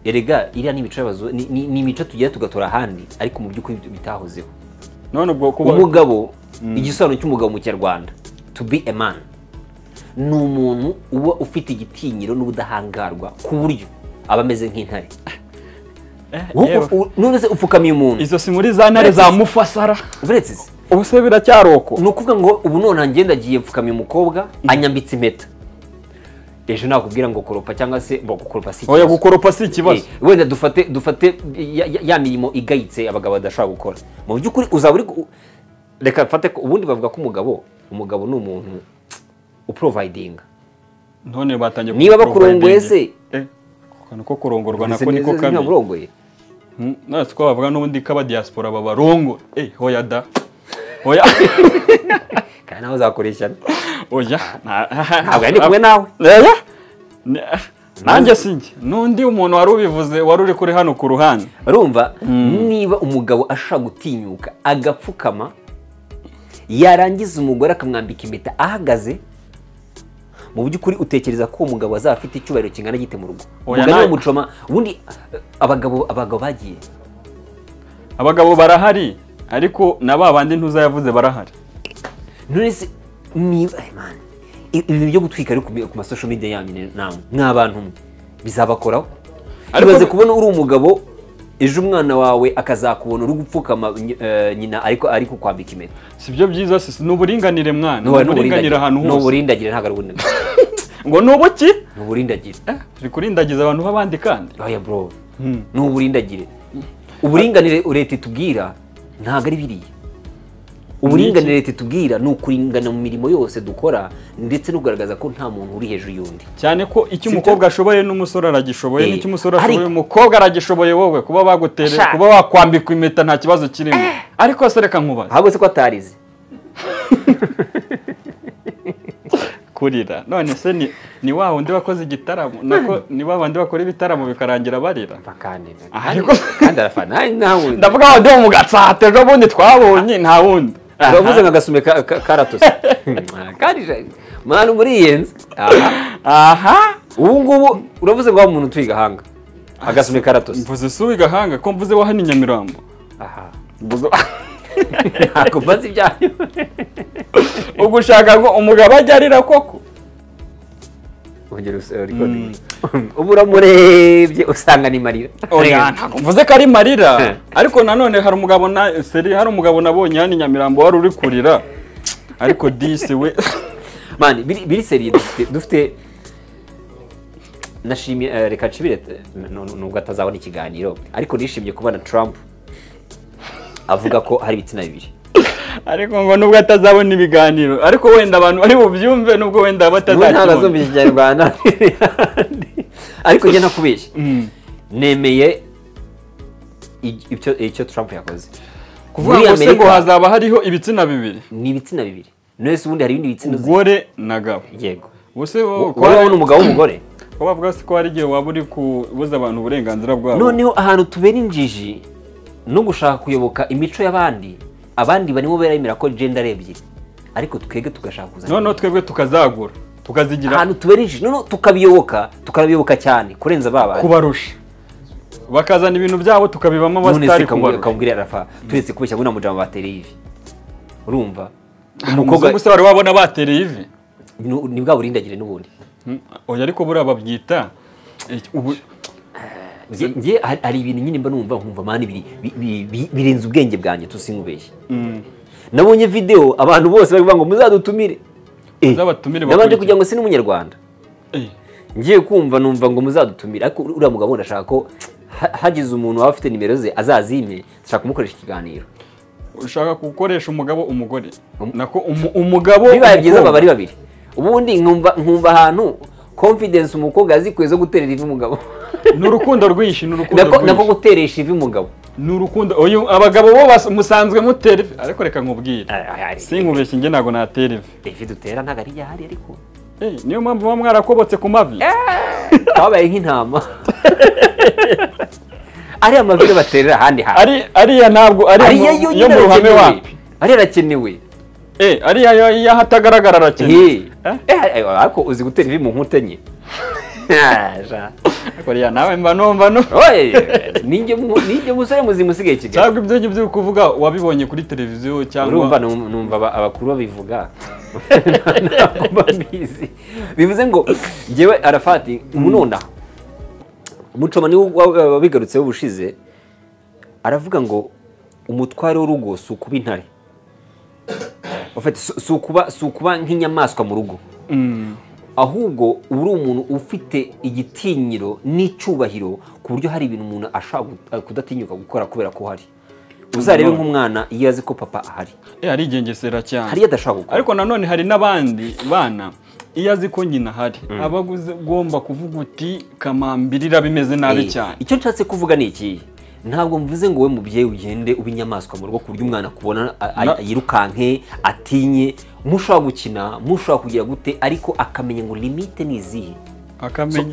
Erega iriya ni imico y'abazu, ni imico tugira tugatora ahandi, ariko mu by'ukuri bitahozeho. None ubwo kuba umugabo, igisobanuro cy'umugabo mu Kinyarwanda, to be a man, ni umuntu uba ufite igitinyiro n'ubudahangarwa ku buryo aba ameze nk'intare. None se upfukamiye umuntu. Izo si muri za ntare za Mufasara. Uretse se ubu se biracyaroko. Ni ukuvuga ngo ubu none ngenda agiye mfukamiye umukobwa anyambitse impeta. Ejo nakubwira ngo koropa cyangwa se bo gukoropa si ikibazo. Oya gukoropa si ikibazo. Wenda dufate ya mirimo igayitse abagabo badashobora gukora. Mu by'ukuri uzaba uri reka mfate ko ubundi bavuga ko umugabo ni umuntu uprovidinga. None batangiye niba bakurongoye se ko kurongorwa nako niko kabi. Ntibamurongoye. None ko bavuga n'ubundi ko aba diaspora babarongo. Hoya da. Hoya. Kandi nawe uzakoresha. Oya. Ntabwo ndi kumwe nawe. Nanjye sinjye. Nundi umuntu wari ubivuze wari uri kuri hano ku ruhande. Urumva niba umugabo ashaka gutinyuka agapfukama yarangiza umugore akamwambika impeta ahagaze, mu by'ukuri utekereza ko umugabo azaba afite icyubahiro kingana gite mu rugo? Umugabo mucoma ubundi abagabo bagiye. Abagabo barahari ariko na babandi ntuzayavuze barahari. None se niba man ibintu byo gutwika ari ku ma social media yanyu namwe mwabantu bizabakoraho. Ibaze kubona uri umugabo ejo umwana wawe akazakubona uri gupfukama nyina ariko ari kukwambika impeta. Si byo byiza, si n'uburinganire mwana, n'uburinganire ahantu hose. N'uburindagire ntago ari uburinganire. Ngo nubuki? N'uburindagire. Turi kurindagiza abantu b'abandi kandi. Oya bro. N'uburindagire. Uburinganire leta itubwira ntago ari biriya. Uburinganire leta itubwira ni ukuringana mu mirimo yose dukora ndetse no kugaragaza ko nta muntu uri hejuru y'undi. Cyane ko icyo umukobwa ashoboye n'umusore aragishoboye, n'icyo umusore ashoboye umukobwa aragishoboye, wowe kuba bagutere kuba wakwambikwa impeta nta kibazo kirimo. Ariko se reka nkubaze. Ahubwo se ko atarize. Kurira. None se ni wa wundi wakoze igitaramo, nako ni wa bandi bakora ibitaramo bikarangira barira. Kandi kandi arafana nawe. Ndavuga wa ndi mu gatsate ejo bundi twabonye nta wundi. Uravuze nka gasume karatose. Kandi mwana muriyenze. Aha. Ubu ngubu uravuze ngo wa muntu utuye Gahanga. Agasume karatose. Mvuze si uwi Gahanga ko mvuze wa hano i Nyamirambo. Aha. Mvuze ntabwo mbazi ibyanyu. Ubwo ushaka ngo umugabo ajye arira koko? Ongera recording. Ubu uramurebye usanga ni marira. Oya ntabwo mvuze ko ari marira. Ariko nanone hari umugabo na seri hari umugabo nabonye hano i Nyamirambo wari uri kurira. Ariko disi we. Man biri seri dufite nashimye reka nshimire nubwo atazabona ikiganiro ariko nishimye kubona Trump avuga ko hari ibitsina bibiri. Ariko ngo nubwo atazabona ibiganiro ariko wenda abantu bari bubyumve nubwo wenda batazakibona. Ntabwo azumva Ikinyarwanda. Ariko njye ntakubeshye. Nemeye icyo Trump yakoze. Kuvuga ngo se ngo hazaba hariho ibitsina bibiri. Ni ibitsina bibiri. None se ubundi hari ibindi bitsina? Umugore na gabo. Yego. Ubuse wowe n'umugabo w'umugore. Ko bavuga se ko hari igihe waba uri kubuza abantu uburenganzira bwabo. Noneho ahantu tubera injiji no gushaka kuyoboka imico y'abandi, abandi barimo beremera ko gender ebyiri ariko twebwe tugashaka kuzana. Noneho twebwe tukazagura tukazigira ahantu tubera injiji, noneho tukabiyoboka cyane kurenza babandi kubarusha, bakazana ibintu byabo tukabibamo abastari kubarusha. Kamubwira Rafa turetse kubeshya ngo namujama batereye ivi. Urumva umukobwa gusa wari wabona batereye ivi ni bwa burindagire n'ubundi. Oya ariko buriya babyita ubu ngiye hari ibintu nyine mba numva nkumva mani birenze ubwenge bwanjye tusinkubeshye. Nabonye video abantu bose bari kuvuga ngo muzadutumire. Muzabatumire nabanje kugira ngo si n'umunyarwanda. Ngiye kumva numva ngo muzadutumire ariko uriya mugabo ndashaka ko hagize umuntu waba afite nimero ze azazimye, ndashaka kumukoresha ikiganiro. Ushaka gukoresha umugabo umugore nako umugabo bibaye byiza baba ari babiri. Ubundi nkumva ahantu confidence umukobwa azikwiye zo guterera ivi umugabo. Ni urukundo rwinshi, ni urukundo rwinshi. Nako guteresha ivi umugabo. Ni urukundo. Oyu abagabo bo musanzwe mutera ivi ariko reka nkubwire. Sinkubeshye nge ntago natera ivi. Ivi dutera ntago ari yahari ariko. Niyo mpamvu muba mwarakobotse ku mavi. Twabaye nk'intama. Ariya mavi baterera ahandi hantu. Ariya ntabwo ari yo mu ruhame wapi. Ariya arakenewe. Ariya yo ahatagaragara arakenewe. Ariko uzi gutera ivi mu nkuta enye. Ariya nawe mba numva no. Ninjye musore muzima usigaye Kigali. Cyangwa ibyo ngibyo uri kuvuga wabibonye kuri televiziyo cyangwa urumva numva abakuru babivuga. Ntabwo mbizi. Bivuze ngo njyewe Arafati nonaha Mucoma niwe wabigarutseho ubushize, aravuga ngo umutware w'urugo si ukuba intare, si ukuba nk'inyamaswa mu rugo, ahubwo uba uri umuntu ufite igitinyiro n'icyubahiro ku buryo hari ibintu umuntu ashobora kudatinyuka gukora kubera ko uhari. Uzarebe nk'umwana iyo azi ko papa ahari, arigengesera cyane, hari adashobora gukora. Ariko nanone hari n'abandi bana iyo azi ko nyina ahari aba agomba kuvuga uti kamambirira bimeze nabi cyane. Icyo nshatse kuvuga ni iki? Ntabwo mvuze ngo we mubyeyi ugende uba inyamaswa mu rugo ku buryo umwana akubona yirukanke atinye, mushobora gukina mushobora kugira gute, ariko akamenya ngo limite ni izihe.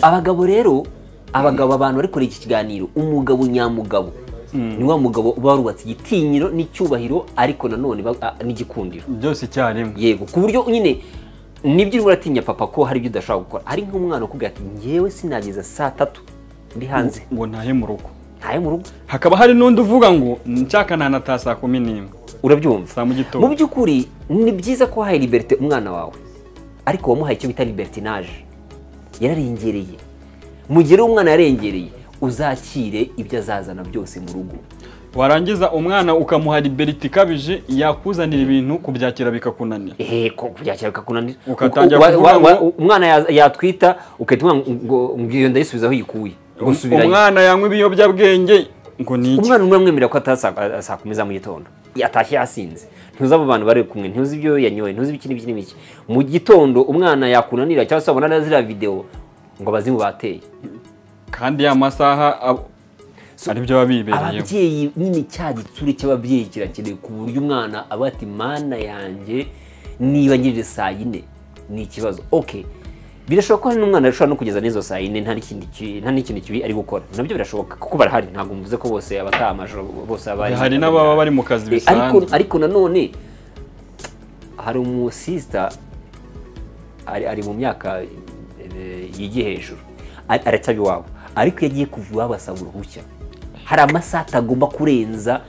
Abagabo rero, abagabo abantu bari kure iki kiganiro, umugabo nyamugabo ni wa mugabo uba warubatse igitinyiro n'icyubahiro, ariko nanone n'igikundiro byose icyarimwe. Yego, ku buryo nyine nibyo urimo uratinya papa ko hari ibyo udashobora gukora. Hari nk'umwana ukubwira ati ngewe sinageza saa 3 ndi hanze ngo ntahe mu rugo, ntahe mu rugo. Hakaba hari n'undi uvuga ngo nshaka nanataha saa 11. Urabyumva? Saa mu gitondo. Mu by'ukuri ni byiza ko wahaye liberté umwana wawe, ariko wamuhaye icyo bita libertinage, yararengereye. Mu gihe umwana yarengereye, uzakire ibyo azazana byose mu rugo. Warangiza umwana ukamuha liberty ikabije, yakuzanira ibintu kubyakira bikakunanira. Kubyakira bikakunanira. Ukatangira kuvuga ngo umwana yatwita ukahita ngo ngiyo ndayisubiza aho yikuye. Umwana yanywa ibiyobyabwenge ngo ni iki? Umwana umwemera ko ataha saa 10 za mu gitondo, yatashye yasinze, ntuzi abo bantu bari kumwe, ntuzi ibyo yanyoye, ntuzi ibiki n'ibiki n'ibiki. Mu gitondo umwana yakunanira cyangwa se abona ziriya video ngo abazimu bateye. Kandi ya masaha ari byo babibereyeho. Ababyeyi nyine cya gitsure cy'ababyeyi kirakenewe ku buryo umwana aba ati mana yanjye niba ngejeje saa 4 ni ikibazo. Okay, birashoboka ko hari n'umwana ashobora no kugeza n'izo saa 4 nta n'ikintu kibi ari gukora, nabyo birashoboka kuko barahari. Ntabwo mvuze ko bose abataha amajoro bose abari, hari n'ababa bari mu kazi bisanzwe. Ariko nanone hari umusista ari mu myaka yigiye hejuru, aracyaba iwabo, ariko yagiye kuva iwabo asaba uruhushya. Hari amasaha atagomba kurenza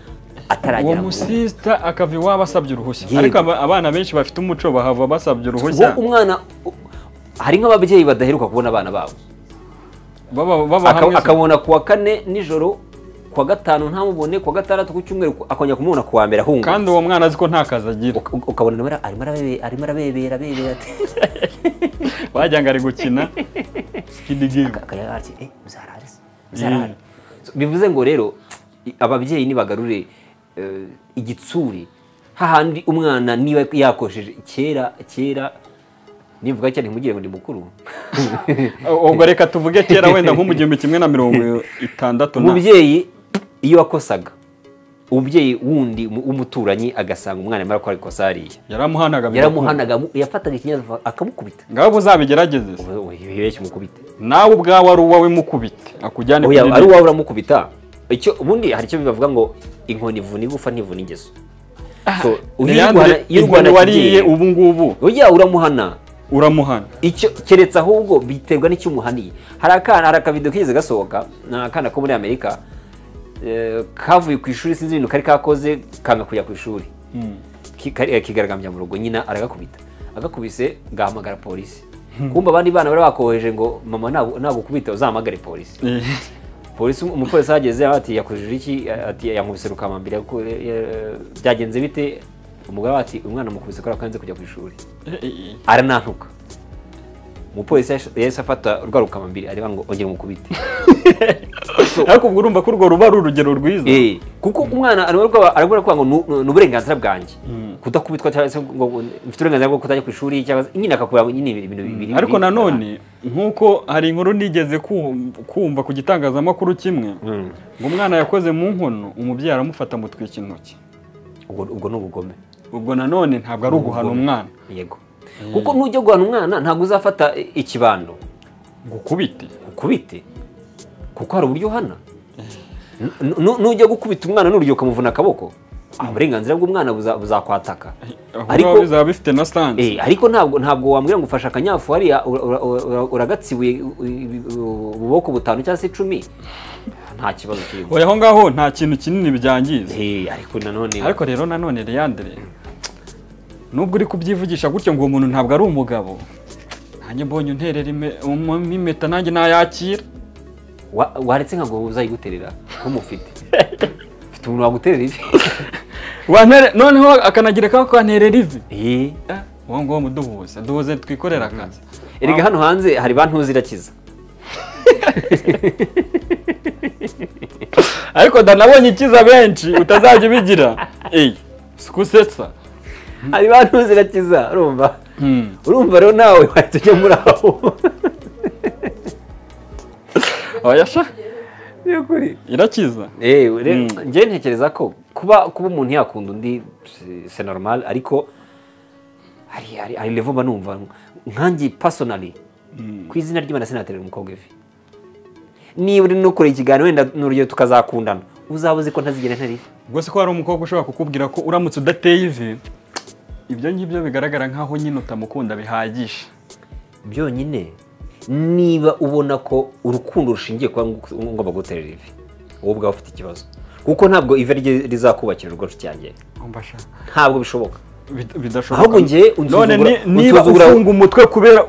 ataragera. Uwo musista akava iwabo asabye uruhushya. Ariko abana benshi bafite umuco bahava basabye uruhushya. Umwana hari nk'ababyeyi badaheruka kubona abana babo, akabona kuwa 4 nijoro, kuwa 5 ntamubone, kuwa 6 ku cyumweru akongera kumubona kuwa 1 ahunga. Kandi uwo mwana azi ko nta kazi agira. Ukabona arimo arabebera bebera ati wagira ngo ari gukina skid game. Muzarare. Bivuze ngo rero ababyeyi nibagarure igitsuri hahandi umwana niba yakosheje kera nivuga cyane ntimugire ngo ndi mukuru. Ubwo reka tuvuge kera wenda nko mu 1960. Umubyeyi iyo wakosaga, umubyeyi wundi w'umuturanyi agasanga umwana arimo arakora ikosa hariya, yaramuhanaga, yafataga ikinyazwa akamukubita. Ngaho uzabigerageze wibeshye umukubite. Nawe ubwawe ari uwawe mukubite, akujyane kuri ari uwawe uramukubita. Icyo ubundi hari icyo bibavuga ngo inkoni ivuna igufa ntivuna ingeso. So iyo urwana wariye ubu ngubu oya uramuhana. Icyo keretse ahubwo biterwa n'icyo umuhaniye. Hari akana, hari akavido kigeze gasohoka, ni akana ko muri Amerika kavuye ku ishuri, sinzi ibintu kari kakoze, kanga kujya ku ishuri, kigaragambya mu rugo, nyina aragakubita. Agakubise gahamagara polisi. Kumva abandi bana bari bakoheje ngo mama nagukubita uzahamagare polisi. Polisi, umupolisi ahageze ati yakojeje iki? Ati yankubise rukamambiri. Byagenze bite? Umugabo ati umwana mukubise ko akanze kujya ku ishuri, aranantuka. Umupolisi yahise afata rwa rukamambiri areba ngo ongera umukubite. Ariko ubwo urumva ko urwo ruba ari urugero rwiza. Kuko umwana arabura kuvuga ngo ni uburenganzira bwanjye kudakubitwa, cyangwa se ngo mfite uburenganzira bwo kutajya ku ishuri, cyangwa nyine akakubwira nyine ibintu bibiri. Ariko nanone nkuko hari inkuru nigeze kumva ku gitangazamakuru kimwe, ngo umwana yakoze mu nkono umubyeyi aramufata amutwika intoki. Ubwo ni ubugome. Ubwo nanone ntabwo ari uguhana umwana. Yego. Kuko nujya guhana umwana ntabwo uzafata ikibando gukubite kuko hari uburyo uhana. Nujya gukubita umwana n'urugero ukamuvuna akaboko, uburenganzira bw'umwana buzakwataka. Ariko bizaba bifite na stance. Ariko ntabwo wambwira ngo ufashe akanyafu hariya uragatsibuye ububoko 5 cyangwa se 10, nta kibazo kirimo. Oya aho ngaho nta kintu kinini byangiza. Ariko nanone ariko rero nanone Leandre, nubwo uri kubyivugisha gutyo ngo uwo muntu ntabwo ari umugabo, nanjye mbonye unterera impeta nanjye nayakira. Waretse nkago uzayiguterera ko mufite mfite umuntu waguterera ivi. Wantere noneho akanagira ka kwanterera ivi. Uwo ngo muduhuze duhuze twikorera akazi. Erega hano hanze hari bantu zirakiza. Ariko nabonye ikiza benshi utazajya ubigira. Sikusetsa. Hari bantu zirakiza urumva. Urumva rero nawe wahita ujya muri aho. Oya sha. Yukuri. Irakiza. Njye ntekereza ko kuba umuntu yakunda undi c'est normal, ariko hari level mba numva nkanjye personally ku izina ry'Imana sinaterera umukobwa ivi. Niba uri no kure ikiganiro wenda n'urugero tukazakundana, uzaba uzi ko ntazigera ntera ivi. Ubwo se ko hari umukobwa ushobora kukubwira ko uramutse udateye ivi, ibyo ngibyo bigaragara nkaho nyine utamukunda bihagije. Byonyine niba ubona ko urukundo rushingiye kuba ngomba guterera ivi, wowe ubwawe ufite ikibazo. Kuko ntabwo ivi rizakubakira urugo cyanjye. Ntabwo bishoboka. Bidashoboka. Ahubwo ngiye unsuzugura, niba ufunga umutwe kubera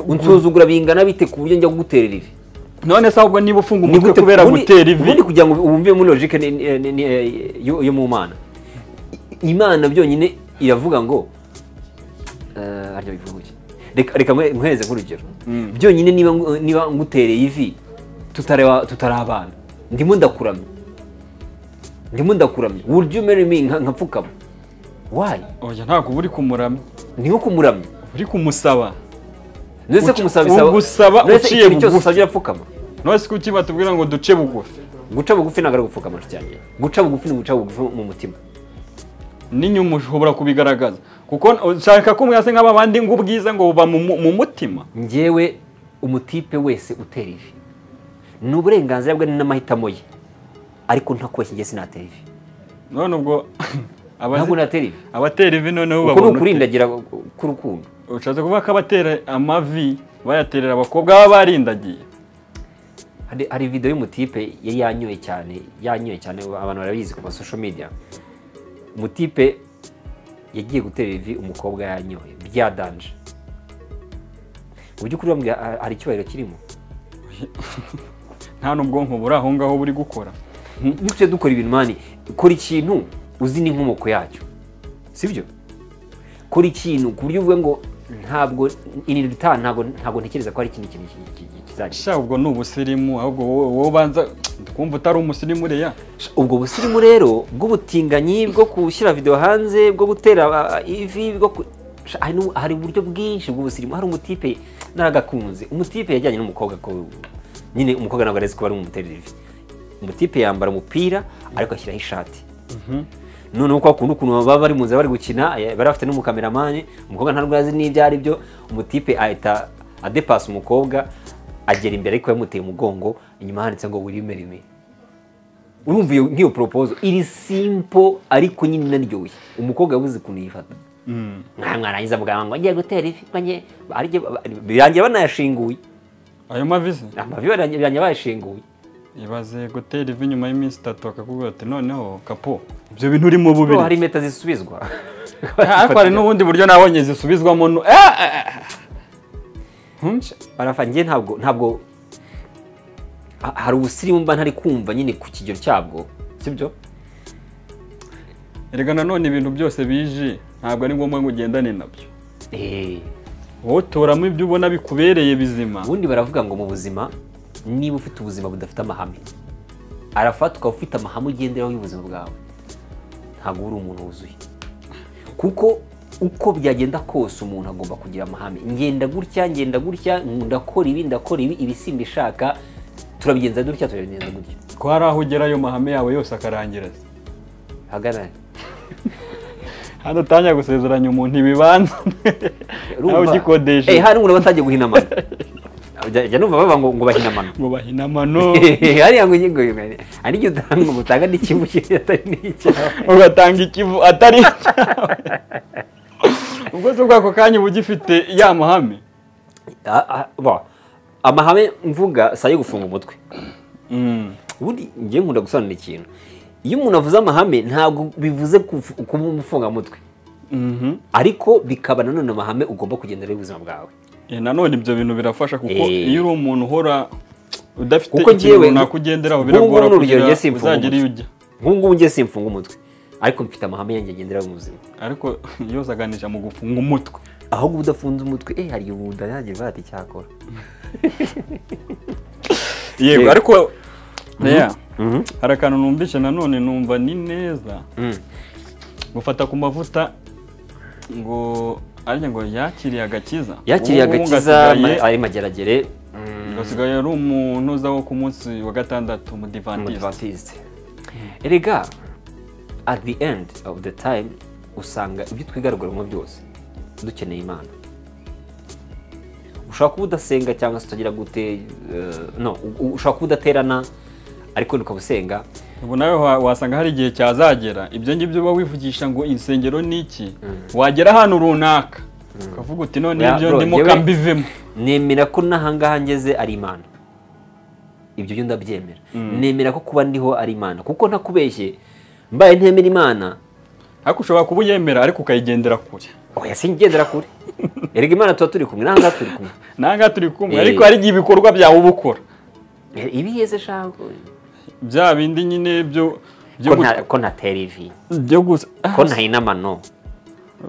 unsuzugura bingana bite ku buryo njya guterera ivi. None se ahubwo niba ufunga umutwe kubera gutera ivi, ubundi kugira ngo wumve muri logique yo mu Mana. Imana byonyine iravuga ngo arya bivuga iki? Reka nkuhereze nk'urugero. Byonyine niba ngutereye ivi tutarabana, ndimo ndakuramya. Would you marry me nkapfukama? Why? Oya ntabwo uri kumuramya. Ni nko kumuramya. Uri kumusaba. Nese kumusaba bisaba. Ugusaba uciye bugufi. Usabye apfukama. None kuki batubwira ngo duce bugufi? Guca bugufi ntabwo ari gupfukama cyane. Guca bugufi ni guca bugufi mu mutima. N'inyuma ushobora kubigaragaza. Kuko ushaka ko mwase nk'aba bandi ngo ubwiza ngo buba mu mutima. Njyewe umutipe wese utera ivi ni uburenganzira bwe n'amahitamo ye, ariko ntakubeshye njye sinatera ivi. None ubwo ntabwo natera ivi. Abatera ivi noneho babona uko kurindagira k'urukundo. Ushatse kuvuga ko abatera amavi bayaterera abakobwa baba barindagiye. Hari video y'umutipe yari yanyoye cyane, abantu barabizi ku ma social media. Umutipe yagiye gutera ivi umukobwa yanyoye byadanje. Mu by'ukuri bambwira hari icyubahiro kirimo. Nta n'ubwonko buri aho ngaho buri gukora. Nitwe dukora ibintu mani, kora ikintu uzi n'inkomoko yacyo. Sibyo? Kora ikintu ku buryo uvuga ngo ntabwo in return ntabwo ntekereza ko ari ikindi kintu kizagira. Sha ubwo ni ubusirimu, ahubwo wowe ubanza kumva utari umusirimu reya. Ubwo busirimu rero bw'ubutinganyi bwo gushyira video hanze, bwo gutera ivi, bwo hari uburyo bwinshi bw'ubusirimu. Hari umutipe naragakunze, umutipe yajyanye n'umukobwa ko nyine umukobwa ntabwo arezi kuba ari umuterera ivi. Umutipe yambara umupira ariko ashyiraho ishati. None uko akunda ukuntu baba bari mu nzira bari gukina, bari bafite n'umukameramani, umukobwa ntabwo azi n'ibyo ari byo, umutipe ahita adepasa umukobwa agera imbere ariko yamuteye umugongo, inyuma handitse ngo will you marry me. Urumva iyo nk'iyo proposal iri simple ariko nyine inaryoshye. Umukobwa yabuze ukuntu yifata. Mwarangiza muganga ngo ngiye gutera ivi, birangira banayashinguye. Ayo mavi se? Amavi birangira bayashinguye. Ibaze gutera ivi nyuma y'iminsi 3 akakubwira ati noneho kapo ibyo bintu urimo bubiri. Hari impeta zisubizwa. Ariko hari n'ubundi buryo nabonye zisubizwamo. Barafa njye ntabwo hari ubusirimu mba ntari kumva nyine ku kigero cyabwo, sibyo? Erega nanone ibintu byose bije ntabwo ari ngombwa ngo ugendane nabyo. Wowe utoramo ibyo ubona bikubereye bizima. Ubundi baravuga ngo mu buzima niba ufite ubuzima budafite amahame, arafata ukaba ufite amahame ugenderaho y'ubuzima bwawe, ntabwo uri umuntu wuzuye. Kuko uko byagenda kose umuntu agomba kugira amahame. Ngenda gutya, ndakora ibi, ndakora ibi, ibi simbishaka, turabigenza dutya, turabigenza gutya. Ko hari aho ugera ayo mahame yawe yose akarangira. Hagana. Hano utangiye gusezeranya umuntu ibibanza nawe ugikodesha. Hari umuntu batangiye guhina amano. Jya numva baba ngo bahina amano. Ngo bahina amano. Hariya ngo ingingo hari igihe utanga utanga n'ikivu atari n'icyawe. Ugatanga ikivu atari icyawe. Ubwo se bwako kanya uba ugifite ya mahame? Amahame mvuga si ayo gufunga umutwe. Ubundi ngiye nkunda gusobanura ikintu. Iyo umuntu avuze amahame ntabwo bivuze kuba umufungamutwe. Ariko bikaba nanone amahame ugomba kugendera ubuzima bwawe. Nanone ibyo bintu birafasha kuko iyo uri umuntu uhora udafite ikintu runaka ugenderaho biragora kugira uzagere iyo ujya. Nk'ubu ngubu njye simfunga umutwe ariko mfite amahame yanjye agenderaho mu buzima. Ariko yose aganisha mu gufunga umutwe. Ahubwo udafunze umutwe hari igihe umuntu yagiye bati cyakora. Yego ariko hari akantu numvise nanone numva ni neza gufata ku mavuta ngo arya ngo yakiriye agakiza. Yakiriye agakiza ari mageragere. Gasigaye ari umuntu uzaho ku munsi wa gatandatu mu Adventiste. Erega at the end of the time usanga ibyo twigaruguramo byose dukeneye Imana. Ushobora kuba udasenga cyangwa se utagira gute, no ushobora kuba udaterana ariko ukabusenga. Ubu nawe wasanga hari igihe cyazagera ibyo ngibyo uba wivugisha ngo insengero ni iki, wagera ahantu runaka ukavuga uti none ibyo ndimo kambivemo. Nemera ko n'ahangaha ngeze ari Imana, ibyo byo ndabyemera. Nemera ko kuba ndiho ari Imana kuko ntakubeshye mbaye ntemera Imana. Ariko ushobora kuba uyemera ariko ukayigendera kure. Oya singendera kure. Erega Imana tuba turi kumwe n'ahangaha turi kumwe. N'ahangaha turi kumwe ariko hari igihe ibikorwa byawe uba ukora. Ibiheze shango. Bya bindi nyine byo ko ntatera ivi. Byo gusa ko ntahina amano.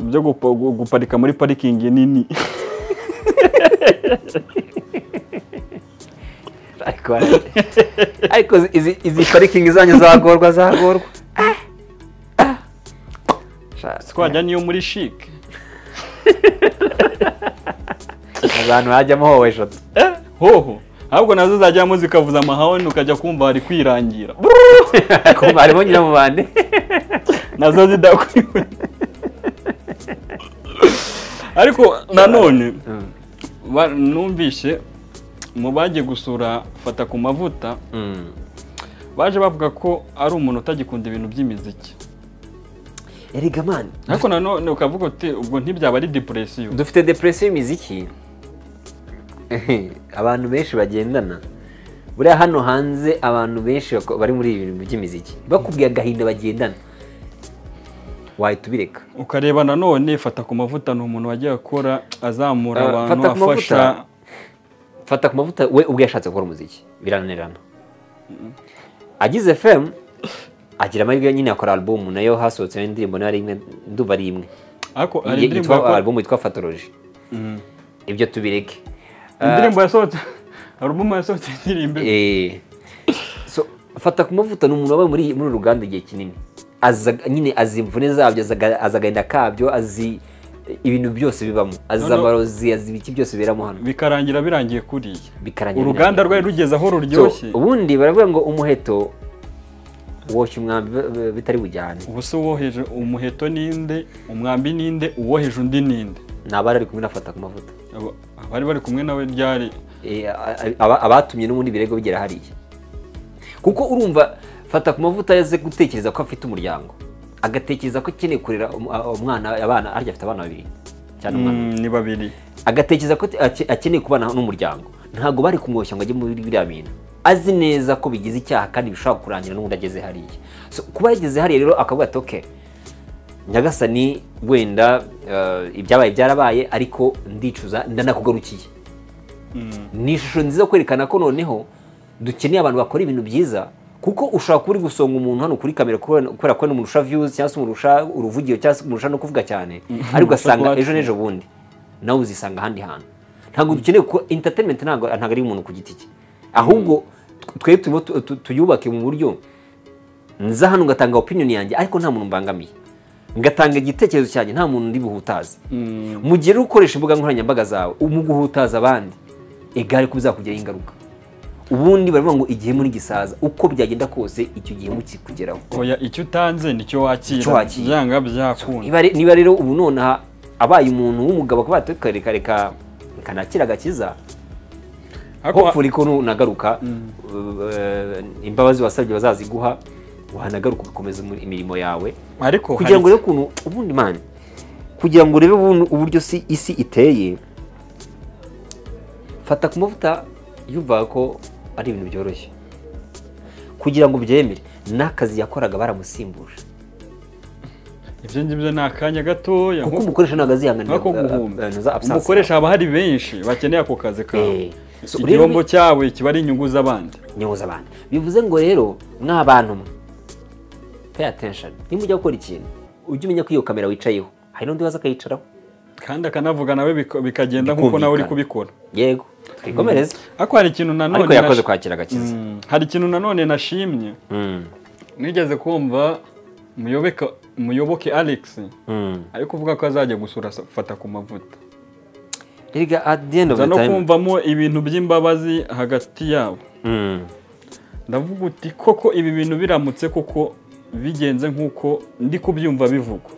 Byo guparika muri parikingi nini. Ariko izi parikingi zanyu zagorwa. Twajya niyo muri chic. Abantu bajyamo hoho eshatu. Hoho. Ahubwo nazo zajyamo zikavuza amahoni ukajya kumva hari kwirangira. Kumva harimo nyiramubande. Nazo zidakwiwe. Ariko nanone numvishe mu bagiye gusura Fata ku mavuta baje bavuga ko ari umuntu utagikunda ibintu by'imiziki. Erega man. Ariko nanone ukavuga uti ubwo ntibyaba ari depression. Dufite depression y'imiziki. Abantu benshi bagendana. Buriya hano hanze abantu benshi bari muri ibi bintu by'imiziki bakubwiye agahinda bagendana wahita ubireka. Ukareba nanone Fata ku mavuta ni umuntu wagiye akora azamura abantu afasha. Fata ku mavuta we ubwe yashatse gukora umuziki birananirana. Agize FM agira amahirwe nyine akora album nayo hasohotse indirimbo nayo ari imwe ndumva ari imwe. Ariko ari indirimbo album yitwa Fatology. Ibyo tubireke. Indirimbo yasohotse album yasohotse indirimbo. So Fata ku mavuta ni umuntu wabaye muri ruganda igihe kinini. Aza nyine azi imvune zabyo, aza agahinda kabyo, azi ibintu byose bibamo, azi amarozi, azi ibiki byose biberamo hano. Bikarangira birangiye kuriya. Uruganda rwari rugeze aho ruryoshye. Ubundi baravuga ngo umuheto woshya umwambi bitari bujyane. Ubu se uwoheje umuheto ninde, umwambi ninde, uwoheje undi ninde? Ni abari bari kumwe na Fata ku mavuta. Abari bari kumwe nawe ryari abatumye n'ubundi birego bigera hariya. Kuko urumva Fata ku mavuta yaze gutekereza ko afite umuryango, agatekereza ko akeneye kurera umwana, abana, arya afite abana babiri cyane umwana ni babiri, agatekereza ko akeneye kubana n'umuryango. Ntabwo bari kumwoshya ngo ajye muri biriya bintu, azi neza ko bigize icyaha kandi bishobora kurangira n'ubundi ageze hariya. So kuba yageze hariya rero akavuga ati okay Nyagasani wenda ibyabaye byarabaye ariko ndicuza ndanakugarukiye. Ni ishusho nziza kwerekana ko noneho dukeneye abantu bakora ibintu byiza, kuko ushobora kuba uri gusonga umuntu hano kuri kamera kubera ko umurusha views cyangwa se umurusha uruvugiro cyangwa se umurusha no kuvuga cyane, ariko ugasanga ejo n'ejo bundi nawe uzisanga ahandi hantu. Ntabwo dukeneye ko entertainment ntabwo ari umuntu ku giti cye, ahubwo twe turimo tuyubake mu buryo nza hano ngatanga opinion yanjye ariko nta muntu mbangamiye, ngatanga igitekerezo cyanjye nta muntu ndi buhutaze. Mu gihe ukoresha imbuga nkoranyambaga zawe mu guhutaza abandi, egare ko bizakugiraho ingaruka. Ubundi baravuga ngo igihe muri gisaza uko byagenda kose icyo gihe mukikugeraho. Oya, icyo utanze nicyo wakira, byanga byakunda. Niba rero ubu nonaha abaye umuntu w'umugabo akaba reka reka kanakira agakiza, hopefully ko nunagaruka imbabazi wasabye bazaziguha, wanagaruka ugakomeza imirimo yawe. Ariko kugira ngo rero ukuntu ubundi man, kugira ngo urebe uburyo isi iteye, fata ku mavuta yumva ko ari ibintu byoroshye kugira ngo byemere. N'akazi yakoraga baramusimbuje. Ibyo ngibyo ni akanya gatoya, kuko umukoresha ntabwo azihanganira umukoresha. Haba hari benshi bakeneye ako kazi kawe, igihombo cyawe kiba ari inyungu z'abandi. Inyungu z'abandi bivuze ngo rero mw'abantu mwe pay attention, niba ujya gukora ikintu ujye umenya ko iyo kamera wicayeho hari n'undi waza akayicaraho kandi akanavuga nawe bikagenda nk'uko nawe uri kubikora. Yego, twikomereze. Ariko hari ikintu nanone, ariko yakoze kwakira agakiza. Hari ikintu nanone nashimye, nigeze kumva Muyoboke Alex ari kuvuga ko azajya gusura Fata ku mavuta. Erega at the end of the time no kumvamo ibintu by'imbabazi hagati yabo. Ndavuga uti koko ibi bintu biramutse koko bigenze nkuko ndi kubyumva bivugwa,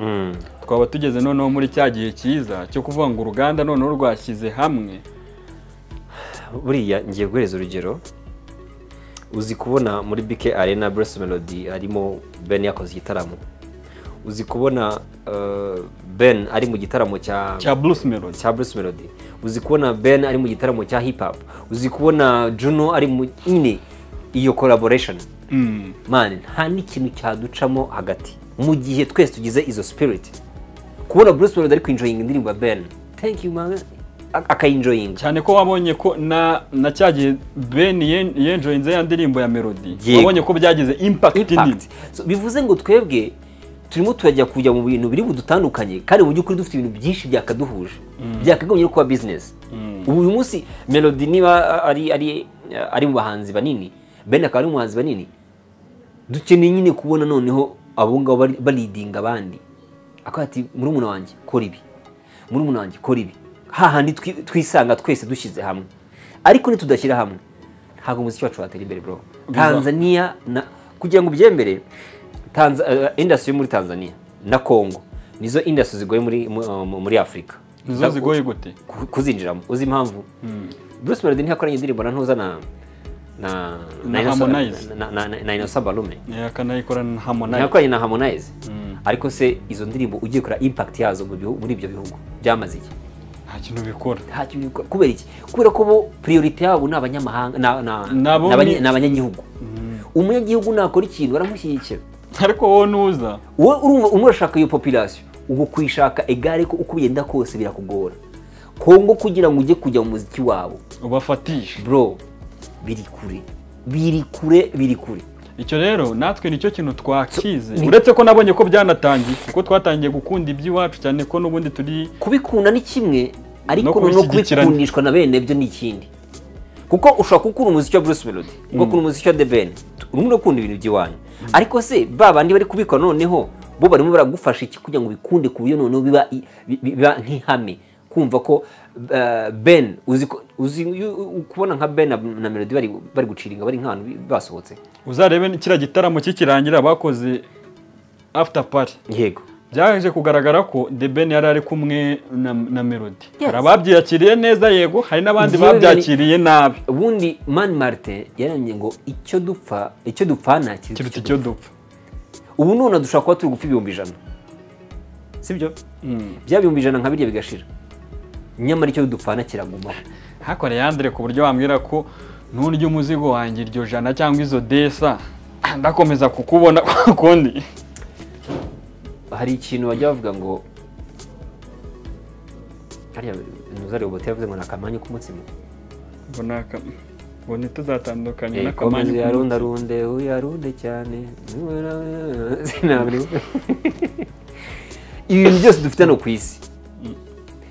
twaba tugeze noneho muri cya gihe cyiza cyo kuvuga ngo uruganda noneho rwashyize hamwe. Buriya ngiye guhereza urugero, uzi kubona muri BK Arena Bruce Melody arimo Ben yakoze igitaramo, uzi kubona Ben ari mu gitaramo cya Bruce Melody, cya Bruce Melody, uzi kubona Ben ari mu gitaramo cya hip hop, uzi kubona Juno ari mu nyine iyo collaboration. Man, nta n'ikintu cyaducamo hagati mu gihe twese tugize izo spirit. Kubona Bruce Melody ari kwinjoyinga indirimbo ya Ben, thank you man, akayinjoyinga cyane ko wabonye ko na cya gihe Ben yenjoyinze ya ndirimbo ya Melody, wabonye ko byagize impact nini. So, bivuze ngo twebwe turimo turajya kujya mu bintu biri budutandukanye, kandi mu by'ukuri dufite ibintu byinshi byakaduhuje, byakagombye kuba business. Ubu uyu munsi Melody niba ari mu bahanzi banini, Ben akaba ari mu bahanzi banini, dukeneye nyine kubona noneho abo ngabo balidinga abandi, akaba ati murumuna wanjye kora ibi, murumuna wanjye kora ibi, hahandi twisanga twese dushyize hamwe. Ariko nitudashyira hamwe ntabwo umuziki wacu watera imbere bro. Tanzania kugira ngo ubyemere, industry muri Tanzania na Congo nizo industry zigoye muri Afrika. Nizo zigoye gute kuzinjiramo? Uzi impamvu? Bruce Melody ntiyakoranye indirimbo na Ntuza na Harmonize na Innocent Balume, akanayikorana na Harmonize, ntiyakoranye na Harmonize. Ariko se izo ndirimbo ugiye kora impact yazo muri ibyo bihugu byamaze iki? Nta kintu bikora. Nta kintu bikora. Kubera iki? Kubera ko bo priority yabo ni abanyamahanga, ni abanyagihugu. Umunyagihugu nakora ikintu baramushyigikira. Ariko wowe nuza wowe urumva umwe urashaka iyo population, ubwo kuyishaka egare ko uko bigenda kose birakugora. Kongo kugira ngo ujye kujya mu muziki wabo ubafatishe bro, biri kure, biri kure, biri kure. Icyo rero natwe nicyo kintu twakize, uretse ko nabonye ko byanatangiye, kuko twatangiye gukunda iby'iwacu cyane ko n'ubundi turi kubikunda ni kimwe, ariko no kubikundishwa na bene byo ni ikindi. Kuko ushobora gukunda umuziki wa Bruce Melody, ugakunda umuziki wa The Ben, urimo urakunda ibintu by'iwanyu, ariko se ba bandi bari kubikora noneho bo barimo baragufasha iki kugira ngo bikunde ku buryo noneho biba nk'ihame, kumva ko Ben uzi kubona nka Ben na Melody bari guciringa bari nk'ahantu basohotse. Uzarebe kiriya gitaramo kikirangira bakoze after party. Yego, byaje kugaragara ko The Ben yari ari kumwe na Melody. Hari ababyakiriye neza, yego, hari n'abandi babyakiriye nabi. Ubundi Man Martin yarambye ngo icyo dupfa, icyo dupfana kiruta icyo dupfa. Ubu none dushobora kuba turi gupfa 100,000, sibyo? Bya 100,000 nka birya bigashira, nyamara icyo dupfana kiragumaho. Hakore yandire ku buryo wambwira ko nturya umuzigo wanjye iryo jana cyangwa izo desa ndakomeza kukubona kundi. Hari ikintu bajya bavuga ngo hariya Ntuzari Roboto yavuze ngo nakamanyu k'umutsima, ngo naka ngo ntituzatandukanye n'akamanyu k'umutsima. Yarundarunde uyarunde cyane. Ibintu byose dufite hano ku isi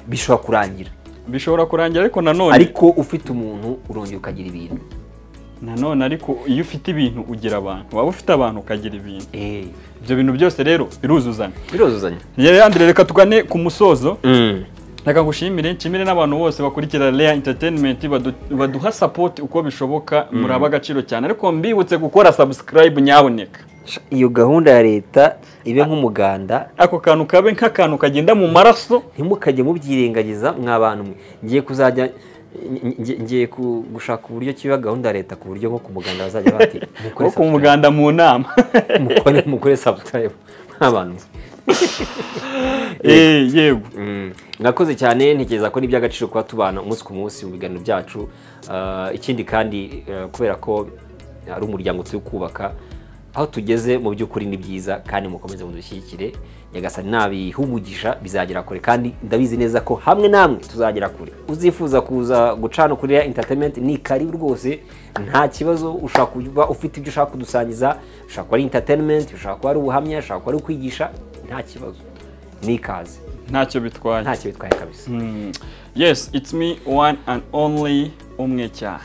bishobora kurangira, bishobora kurangira, ariko nanone ariko ufite umuntu urongera ukagira ibintu. Nanone ariko iyo ufite ibintu ugira abantu, waba ufite abantu ukagira ibintu. Ibyo bintu byose rero biruzuzanya, biruzuzanya. Yandire, reka tugane ku musozo. Reka ngushimire, nshimire n'abantu bose bakurikira Lea Entertainment baduha support uko bishoboka, muraba agaciro cyane, ariko mbibutse gukora subscribe nyaboneka. Iyo gahunda ya leta ibe nk'umuganda, ako kantu kabe nk'akantu kagenda mu maraso, ntimukajye mubyirengagiza mwa bantu mwe. Ngiye kuzajya ngiye gushaka uburyo kiba gahunda ya leta ku buryo nko ku muganda bazajya bati mukore ku muganda mu nama mukore subscribe nk'abantu. Yego. Mwakoze cyane, ntekereza ko ni iby'agaciro kuba tubana umunsi ku munsi mu biganiro byacu. Ikindi kandi kubera ko ari umuryango turi kubaka, aho tugeze mu by'ukuri ni byiza, kandi mukomeze mudushyigikire. Nyagasani nabihumugisha bizagera kure, kandi ndabizi neza ko hamwe namwe tuzagera kure. Uzifuza kuza gucana kuri Lea Entertainment ni karibu rwose, nta kibazo. Ushaka kuba ufite ibyo ushaka kudusangiza, ushaka kuba ari entertainment, ushaka kuba ari ubuhamya, ushaka kuba ari ukwigisha, nta kibazo, ni ikaze, ntacyo bitwaye, ntacyo bitwaye kabisa. Yes, it's me one and only, umwe cyane.